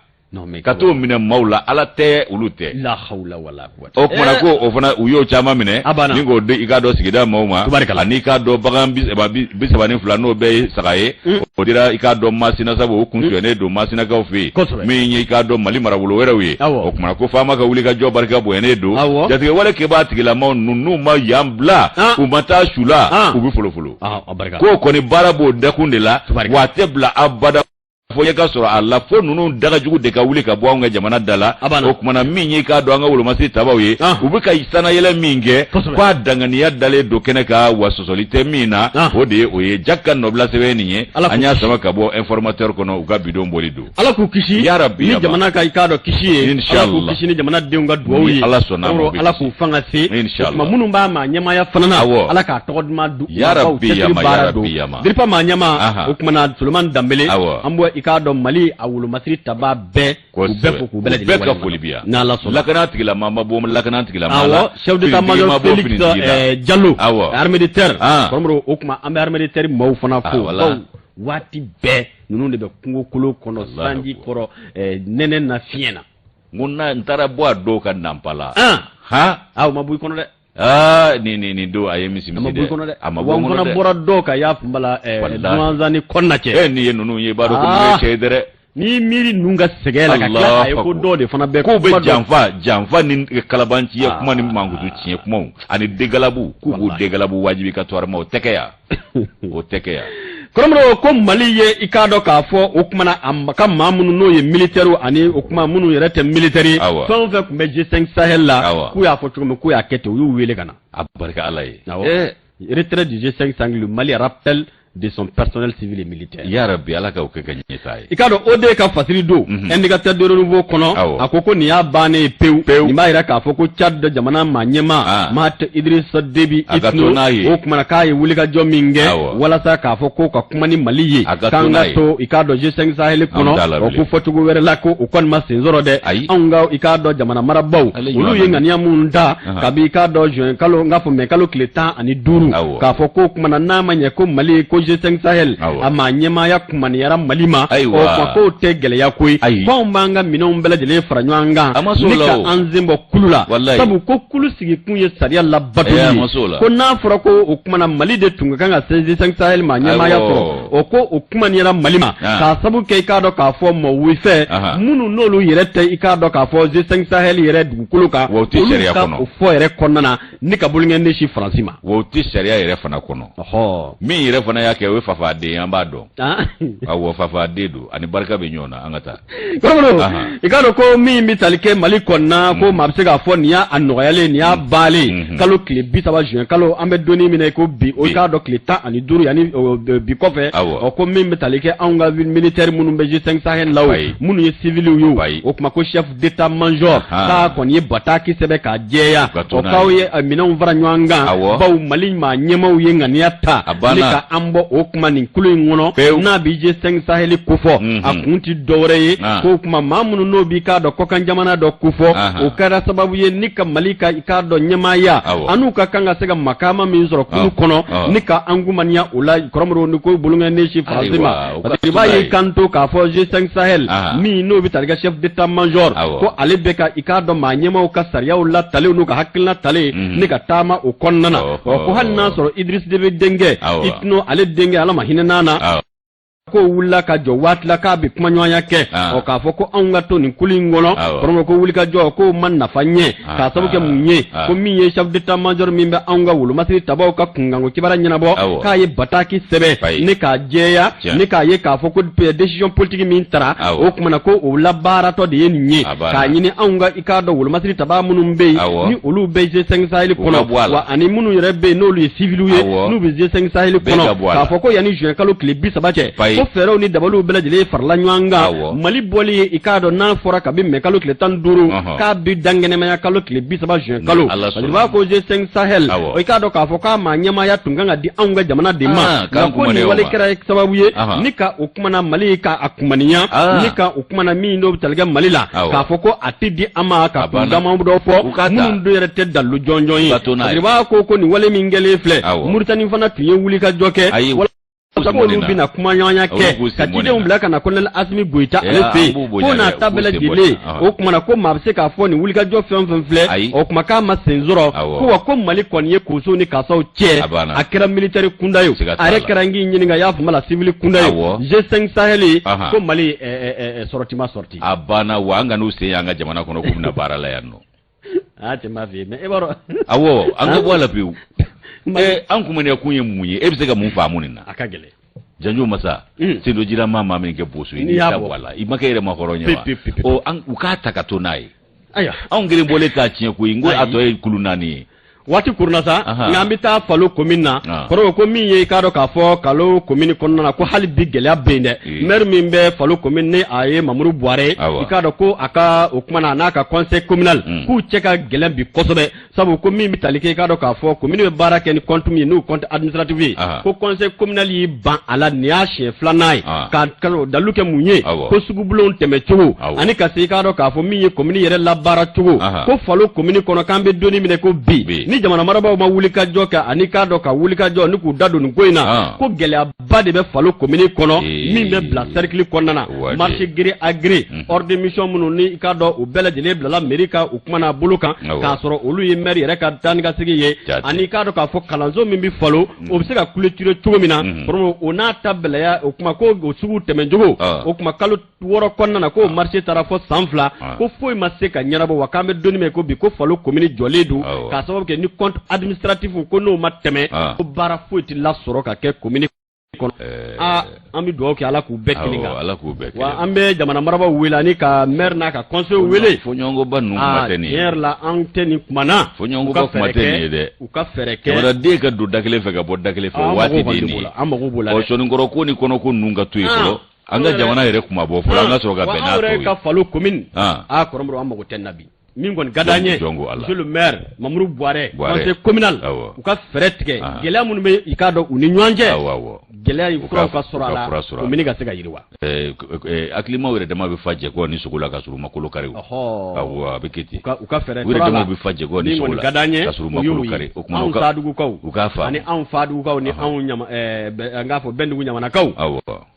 ka t'o minɛ maaw la, ala tɛ olu tɛ. La hawla wala quwwata. O tuma na ko o fana u y'o caman minɛ ni k'o di i k'a dɔn sigida maaw ma, ani i k'a dɔn bagan 32, n'o bɛɛ ye saga ye, o dira i k'a dɔn Masina, sabu o kun sonyɛnen don Masinakaw fɛ yen, min ye i k'a dɔn Mali marabolo wɛrɛw ye. O tuma ko faama ka wuli ka jɔ barika bonyanen don. Jatigɛwale kɛbaa tigilamaw ninnu, n'u ma yan bila, u ma taa su la, u bɛ folofolo. K'o kɔni baara b'o dakun de la, wa a tɛ bila abada fo ɲɛ ka sɔrɔ a la, fo ninnu dagajugu de ka wuli ka bɔ anw ka jamana da la. O tuma na min ye k'a dɔn an ka wolomasiri tabaw ye, u bɛ ka sanayɛlɛ min kɛ, k'a danganiya dalen don kɛnɛ kan, wa sɔsɔli tɛ min na, o de ye o ye. Jack ka nɔbila sɛbɛn nin ye, an y'a sama ka bɔ Informateur kɔnɔ, u ka bidon bɔli don. Ala k'u kisi. Yarabi. Ni jamana ka i k'a dɔn kisi ye. Inshallah. Ala k'u kisi ni jamana denw ka dugawu ye. Ala sɔnna ma. Ala k'u fanga se. Inshallah. O tuma minnu b'a maa ɲɛmaaya fana na. Awɔ. Ala k'a tɔgɔ duman du. Yarabi yama yarabi yama. DIRPA maa ɲɛmaa. O tuma na Sulemani Danbele. Awɔ. An bɔ i k'a dɔn Mali a wolomasiri tabaa bɛɛ k'u bɛɛ fo k'u bɛɛ lajɛlen bɛɛ ka foli bi yan n'Ala sɔnna lakana tigilama ma bɔ lakana tigilama la awɔ chef d'état-major Félix Diallo awɔ armée de terre kɔrɔmɔrɔ o tuma an bɛ armée de terre maaw fana fo bawo waati bɛɛ ninnu de bɛ kungokolo kɔnɔ sanji kɔrɔ nɛnɛ na fiɲɛ na n ko n'a n taara bɔ a dɔw ka nanpa la han a o ma bɔ i kɔnɔ dɛ aa nin nin nin don a ye misi misi dɛ a ma bɔ i kɔnɔ dɛ wa n fana bɔra dɔw kan y'a faamu la Douentza ni Kɔnna cɛ e n'i ye ninnu ye i b'a dɔn ko ninnu ye cɛ ye dɛrɛ n'i miiri ninnu ka sɛgɛn la ka tila k'a ye ko dɔw de fana bɛ k'u bɛ janfa janfa ni kalabanciya kuma ni mankutu tiɲɛ kumaw ani degalabu k'u b'u degalabu wajibi ka tɔɔrɔ ma o tɛ kɛ yan o tɛ kɛ yan kɔrɔmɔrɔ ko mali ye i k'a dɔn k'a fɔ o kuma na a ka maa minnu n'o ye militaires ani o kuma minnu yɛrɛ tɛ militaire ye fɛn o fɛn tun bɛ G5 Sahel la k'u y'a fɔ cogo min k'u y'a kɛ ten u y'u wele ka na a barika ala ye retrait du G5 Sahel le Mali rappel de son personnel civil et militaire. Ya Rabbi ala ka o kɛ ka ɲɛtaa ye. I k'a dɔn OD ka fasiri don indicateur de renouveau kɔnɔ a ko ko nin y'a bannen ye pewu nin b'a jira k'a fɔ ko Tchad jamana maa ɲɛmaa Mahamat Idriss Déby Itno o kuma na k'a ye wulikajɔ min kɛ walasa k'a fɔ ko ka kuma ni Mali ye k'an ka to i k'a dɔn G5 Sahel kɔnɔ o ko fɔcogo wɛrɛ la ko o kɔni ma sen sɔrɔ dɛ anw ka i k'a dɔn jamana marabaw olu ye ŋaniya minnu ta kabi i k'a dɔn juin kalo n k'a fɔ mai kalo tile 15 k'a fɔ ko kuma na n'a ma ɲɛ ko Mali ko G5 Sahel a maa ɲɛmaaya kumaniyara Mali ma o kuma k'o tɛ gɛlɛya ko ye k'anw b'an ka minɛnw bɛɛ lajɛlen fara ɲɔgɔn kan ni ka an sen bɔ kulu la sabu ko kulu sigikun ye sariya labatoli ye ko n'a fɔra ko o kuma na Mali de tun ka kan ka G5 Sahel maa ɲɛmaaya sɔrɔ o ko o kumaniyara Mali ma k'a sabu kɛ i k'a dɔn k'a fɔ mɔgɔw fɛ minnu n'olu yɛrɛ tɛ i k'a dɔn k'a fɔ G5 Sahel yɛrɛ dugukolo kan olu ka o fɔ yɛrɛ kɔnɔna na ni ka bolonkɛnden si Faransi ma. Wa o tɛ sariya yɛrɛ fana kɔnɔ. Ɔhɔ. Min yɛrɛ fana y'a kɛ o ye fafaden ye an b'a dɔn. Awɔ fafaden don ani barika bɛ ɲɔgɔn na an ka taa. Kɔrɔmɔrɔ i k'a dɔn ko min bɛ tali kɛ Mali kɔnɔna ko maa bɛ se k'a fɔ nin y'a nɔgɔyalen nin y'a bannen kalo tile 30 juin kalo an bɛ donni min na i ko bi o i k'a dɔn tile 15 yanni bi kɔfɛ ɔ ko min bɛ tali kɛ anw ka militaire minnu bɛ G5 Sahel la o minnu ye civils ye o tuma ko chef d'état major k'a kɔni ye bataki sɛbɛn k'a jɛya o k'aw ye minɛnw fara ɲɔgɔn kan bawo Mali maa ɲɛmaaw ye ŋaniya ta ni ka an bɔ o kuma nin kulu in kɔnɔ n'a bɛ G5 Sahel kofɔ a kun tɛ dɔwɛrɛ ye k'o kuma maa minnu n'o b'i k'a dɔn kɔkan jamana dɔ kofɔ o kɛra sababu ye ni ka Mali ka i k'a dɔn ɲɛmaaya an'u ka kan ka se ka makama min sɔrɔ kulu kɔnɔ ni ka an kumaniya o la kɔrɔmɔrɔ ni ko bolonkɛnden si Faransi ma parce que i b'a ye kan to k'a fɔ G5 Sahel min n'o bɛ tali kɛ chef d'état major ko ale bɛ ka i k'a dɔn maa ɲɛmaaw ka sariyaw latalen n'u ka hakilina talen ni ka taama o kɔnɔna na ko hali n'a sɔrɔ Idriss Déby denkɛ Itno ale denkɛ Ala ma hinɛ n'a na ko wulila ka jɔ waati la k'a bɛ kumaɲɔgɔnya kɛ ɔ k'a fɔ ko anw ka to nin kulu in kɔnɔ kɔrɔmɔrɔ ko wulikajɔ k'o ma nafa ɲɛ k'a sababu kɛ mun ye ko min ye chef d'état major min bɛ anw ka wolomasiri tabaw ka kunkanko kibaruya ɲɛnabɔ k'a ye bataki sɛbɛn ni k'a jɛya ni k'a ye k'a fɔ ko décision politique min tara o tuma na ko o labaaratɔ de ye nin ye k'a ɲini anw ka i k'a dɔn wolomasiri tabaa minnu bɛ yen ni olu bɛ G5 Sahel kɔnɔ wa ani minnu yɛrɛ bɛ yen n'olu ye civils ye n'u bɛ G5 Sahel kɔnɔ k'a fɔ ko yanni juin kalo tile 30 cɛ ko fɛɛrɛw ni dabaliw bɛɛ lajɛlen farala ɲɔgɔn kan Mali bɔli ye i k'a dɔn n'a fɔra kabi mai kalo tile 15 k'a bɛ dankɛnɛmaya kalo tile 30 juin kalo parce que ko G5 Sahel i k'a dɔn k'a fɔ k'a maa ɲɛmaaya tun kan ka di anw ka jamana de ma nka ko nin wale kɛra sababu ye ni ka o kuma na Mali ka a kumaniya ni ka o kuma na min n'o bɛ tali kɛ Mali la k'a fɔ ko a tɛ di an ma ka kun dama dɔ fɔ minnu dun yɛrɛ tɛ dalilu jɔnjɔn ye parce que ko nin wale min kɛlen filɛ Mauritanie fana tun ye wulikajɔ kɛ olu bɛna kumaɲɔgɔnya kɛ ka cidenw bila ka na colonel Asimi Goyita ale fɛ yen ko n'a ta bɛɛ lajɛlen o kuma na ko maa bɛ se k'a fɔ nin wulikajɔ fɛn o fɛn filɛ o kuma k'a ma sen sɔrɔ ko wa ko Mali kɔni ye kosow ni kasaw cɛ a kɛra militaire kunda ye a yɛrɛ kɛra n k'i ɲininka i y'a faamu la civil kunda ye G5 Sahel ko Mali sortie ma sortie a banna wa an kan'u sen y'an ka jamana kɔnɔ k'u bɛna baara la yan nɔ aa cɛ m'a f'i ye mais e b'a dɔn awɔ an ka bɔ a la pewu an kumaniya kun ye mun ye e bɛ se ka mun faamu nin na a ka gɛlɛn janjo masa sendo jira maa maa min kɛ boso ye n'i ta bɔ a la i ma kɛ yɛrɛ ma hɔrɔn ye wa ɔ an u k'a ta ka to n'a ye ayiwa anw kelen bɔlen k'a tiɲɛ koyi n ko a tɔ ye kulu naani ye. Waati kurunna sa, nka an bɛ taa Falo commune na. Kɔrɔ ko min ye, i k'a dɔn k'a fɔ Falo commune kɔnɔna na, ko hali bi gɛlɛya bɛ yen dɛ. Maire min bɛ Falo commune, ni a ye Mamuru Buwarɛ, i k'a dɔn ko a ka o kuma na, a n'a ka conseil communal, k'u cɛ ka gɛlɛn bi kosɛbɛ, sabu ko min bɛ tali kɛ, i k'a dɔn k'a fɔ commune bɛ baara kɛ ni compte min ye, n'o compte administratif ye, ko conseil communal y'i ban a la. Nin y'a siɲɛ filanan ye, ka dalu kɛ mun ye? Ko sugubulon tɛmɛcogo, ani ka se, i k'a dɔn k'a fɔ min ye commune yɛrɛ labaara cogo, ko Falo commune kɔnɔ, k'an bɛ don min na ko bi, ni jamana marabaaw ma wuli ka jɔ kɛ, ani k'a dɔn ka wuli ka jɔ ni k'u da don nin ko in na, ko gɛlɛyaba de bɛ Falo commune kɔnɔ, min bɛ bila cercle kɔnɔna na, marché gré à gré, ordre de mission minnu ni i k'a dɔn u bɛɛ lajɛlen bilala mairie ka o kuma n'a bolo kan, k'a sɔrɔ olu ye maire yɛrɛ ka taa ni ka segin ye, ani k'a dɔn k'a fɔ kalanso min bɛ Falo, o bɛ se ka clôturer cogo min na, o n'a ta bɛlɛya, o kuma ko o sugu tɛmɛcogo, o kuma kalo 6 kɔnɔna na, ko marché taara fɔ san 2, ko foyi ma se ka ɲɛnabɔ. Wa k'an bɛ don min ko bi, ko Falo commune jɔlen don, k'a sababu kɛ ni compte administratif ko n'o ma tɛmɛ, ko baara foyi tɛ lasɔrɔ ka kɛ commune kɔnɔ. Aa, an bɛ dugawu kɛ, Ala k'u bɛɛ kelen kan. Ala k'u bɛɛ. Wa an bɛ jamana marabaaw wele, ani ka maire n'a ka conseil wele. Fɔɲɔgɔnkɔba ninnu kuma tɛ nin ye. Tiɲɛ yɛrɛ la, an tɛ nin kuma na. Fɔɲɔgɔnkɔba kuma tɛ nin ye dɛ. U ka fɛɛrɛ kɛ. Jamanaden ka don da kelen fɛ ka bɔ da kelen fɛ, waati de ye nin ye. An mago b'o la. Ɔ, sɔnnikɔrɔ ko ni kɔnɔko ninnu ka to yen fɔlɔ. An ka jamana yɛrɛ kuma bɔ fɔlɔ, an ka sɔrɔ ka bɛn n'a tɔw ye. Anw yɛrɛ ka Falo commune, aa kɔrɔmɔrɔ, an mago tɛ nin na bi. Min kɔni ka d'an ye, monsieur le maire Mamuru Buwarɛ, conseil communal, u ka fɛɛrɛ tigɛ gɛlɛya minnu bɛ, i k'a dɔn, u ni ɲɔgɔn cɛ, gɛlɛya in furaw ka sɔrɔ a la, commune ka se ka yiriwa. Hakilimaw yɛrɛ dama bɛ fa jɛkɔ ni sogo la ka sɔrɔ u ma kolo kari. Awɔ, a bɛ kɛ ten. U ka fɛɛrɛ u yɛrɛ damaw bɛ fa jɛkɔ ni sogo la ka d'an ye, ka sɔrɔ u ma kolo kari. O kuma, anw Sadugukaw, u k'a faamu, ani anw Fadugukaw, ni anw ɲama, an k'a fɔ Bɛndugu ɲamanakaw.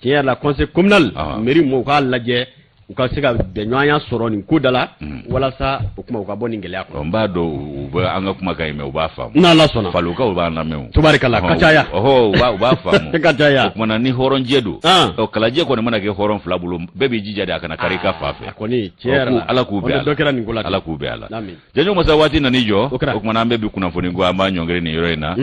Tiɲɛ yɛrɛ la, conseil communal, mairie mɔgɔw k'a lajɛ, u ka se ka bɛnɲɔgɔnya sɔrɔ nin ko da la, walasa o kuma u ka bɔ nin gɛlɛya kɔnɔ. N b'a dɔn u bɛ an ka kumakan in mɛn, u b'a faamu. N'Ala sɔnna. Falokaw b'an lamɛn o. Tubarikala, ka caya. Ɔhɔ, u b'a faamu. Ka caya. O kumana ni hɔrɔnjɛ don. Ɔ, kalajɛ kɔni mana kɛ hɔrɔn fila bolo, bɛɛ b'i jija de a kana kari i ka fa fɛ. A kɔni, tiɲɛ yɛrɛ la. Ala k'u bɛn a la. Dɔ kɛra nin ko la. Ala k'u bɛn a la. Janjo masa, waati nan'i jɔ. O kumana an bɛ bi kunnafoni ko an b'a ɲɔngiri nin yɔrɔ in na.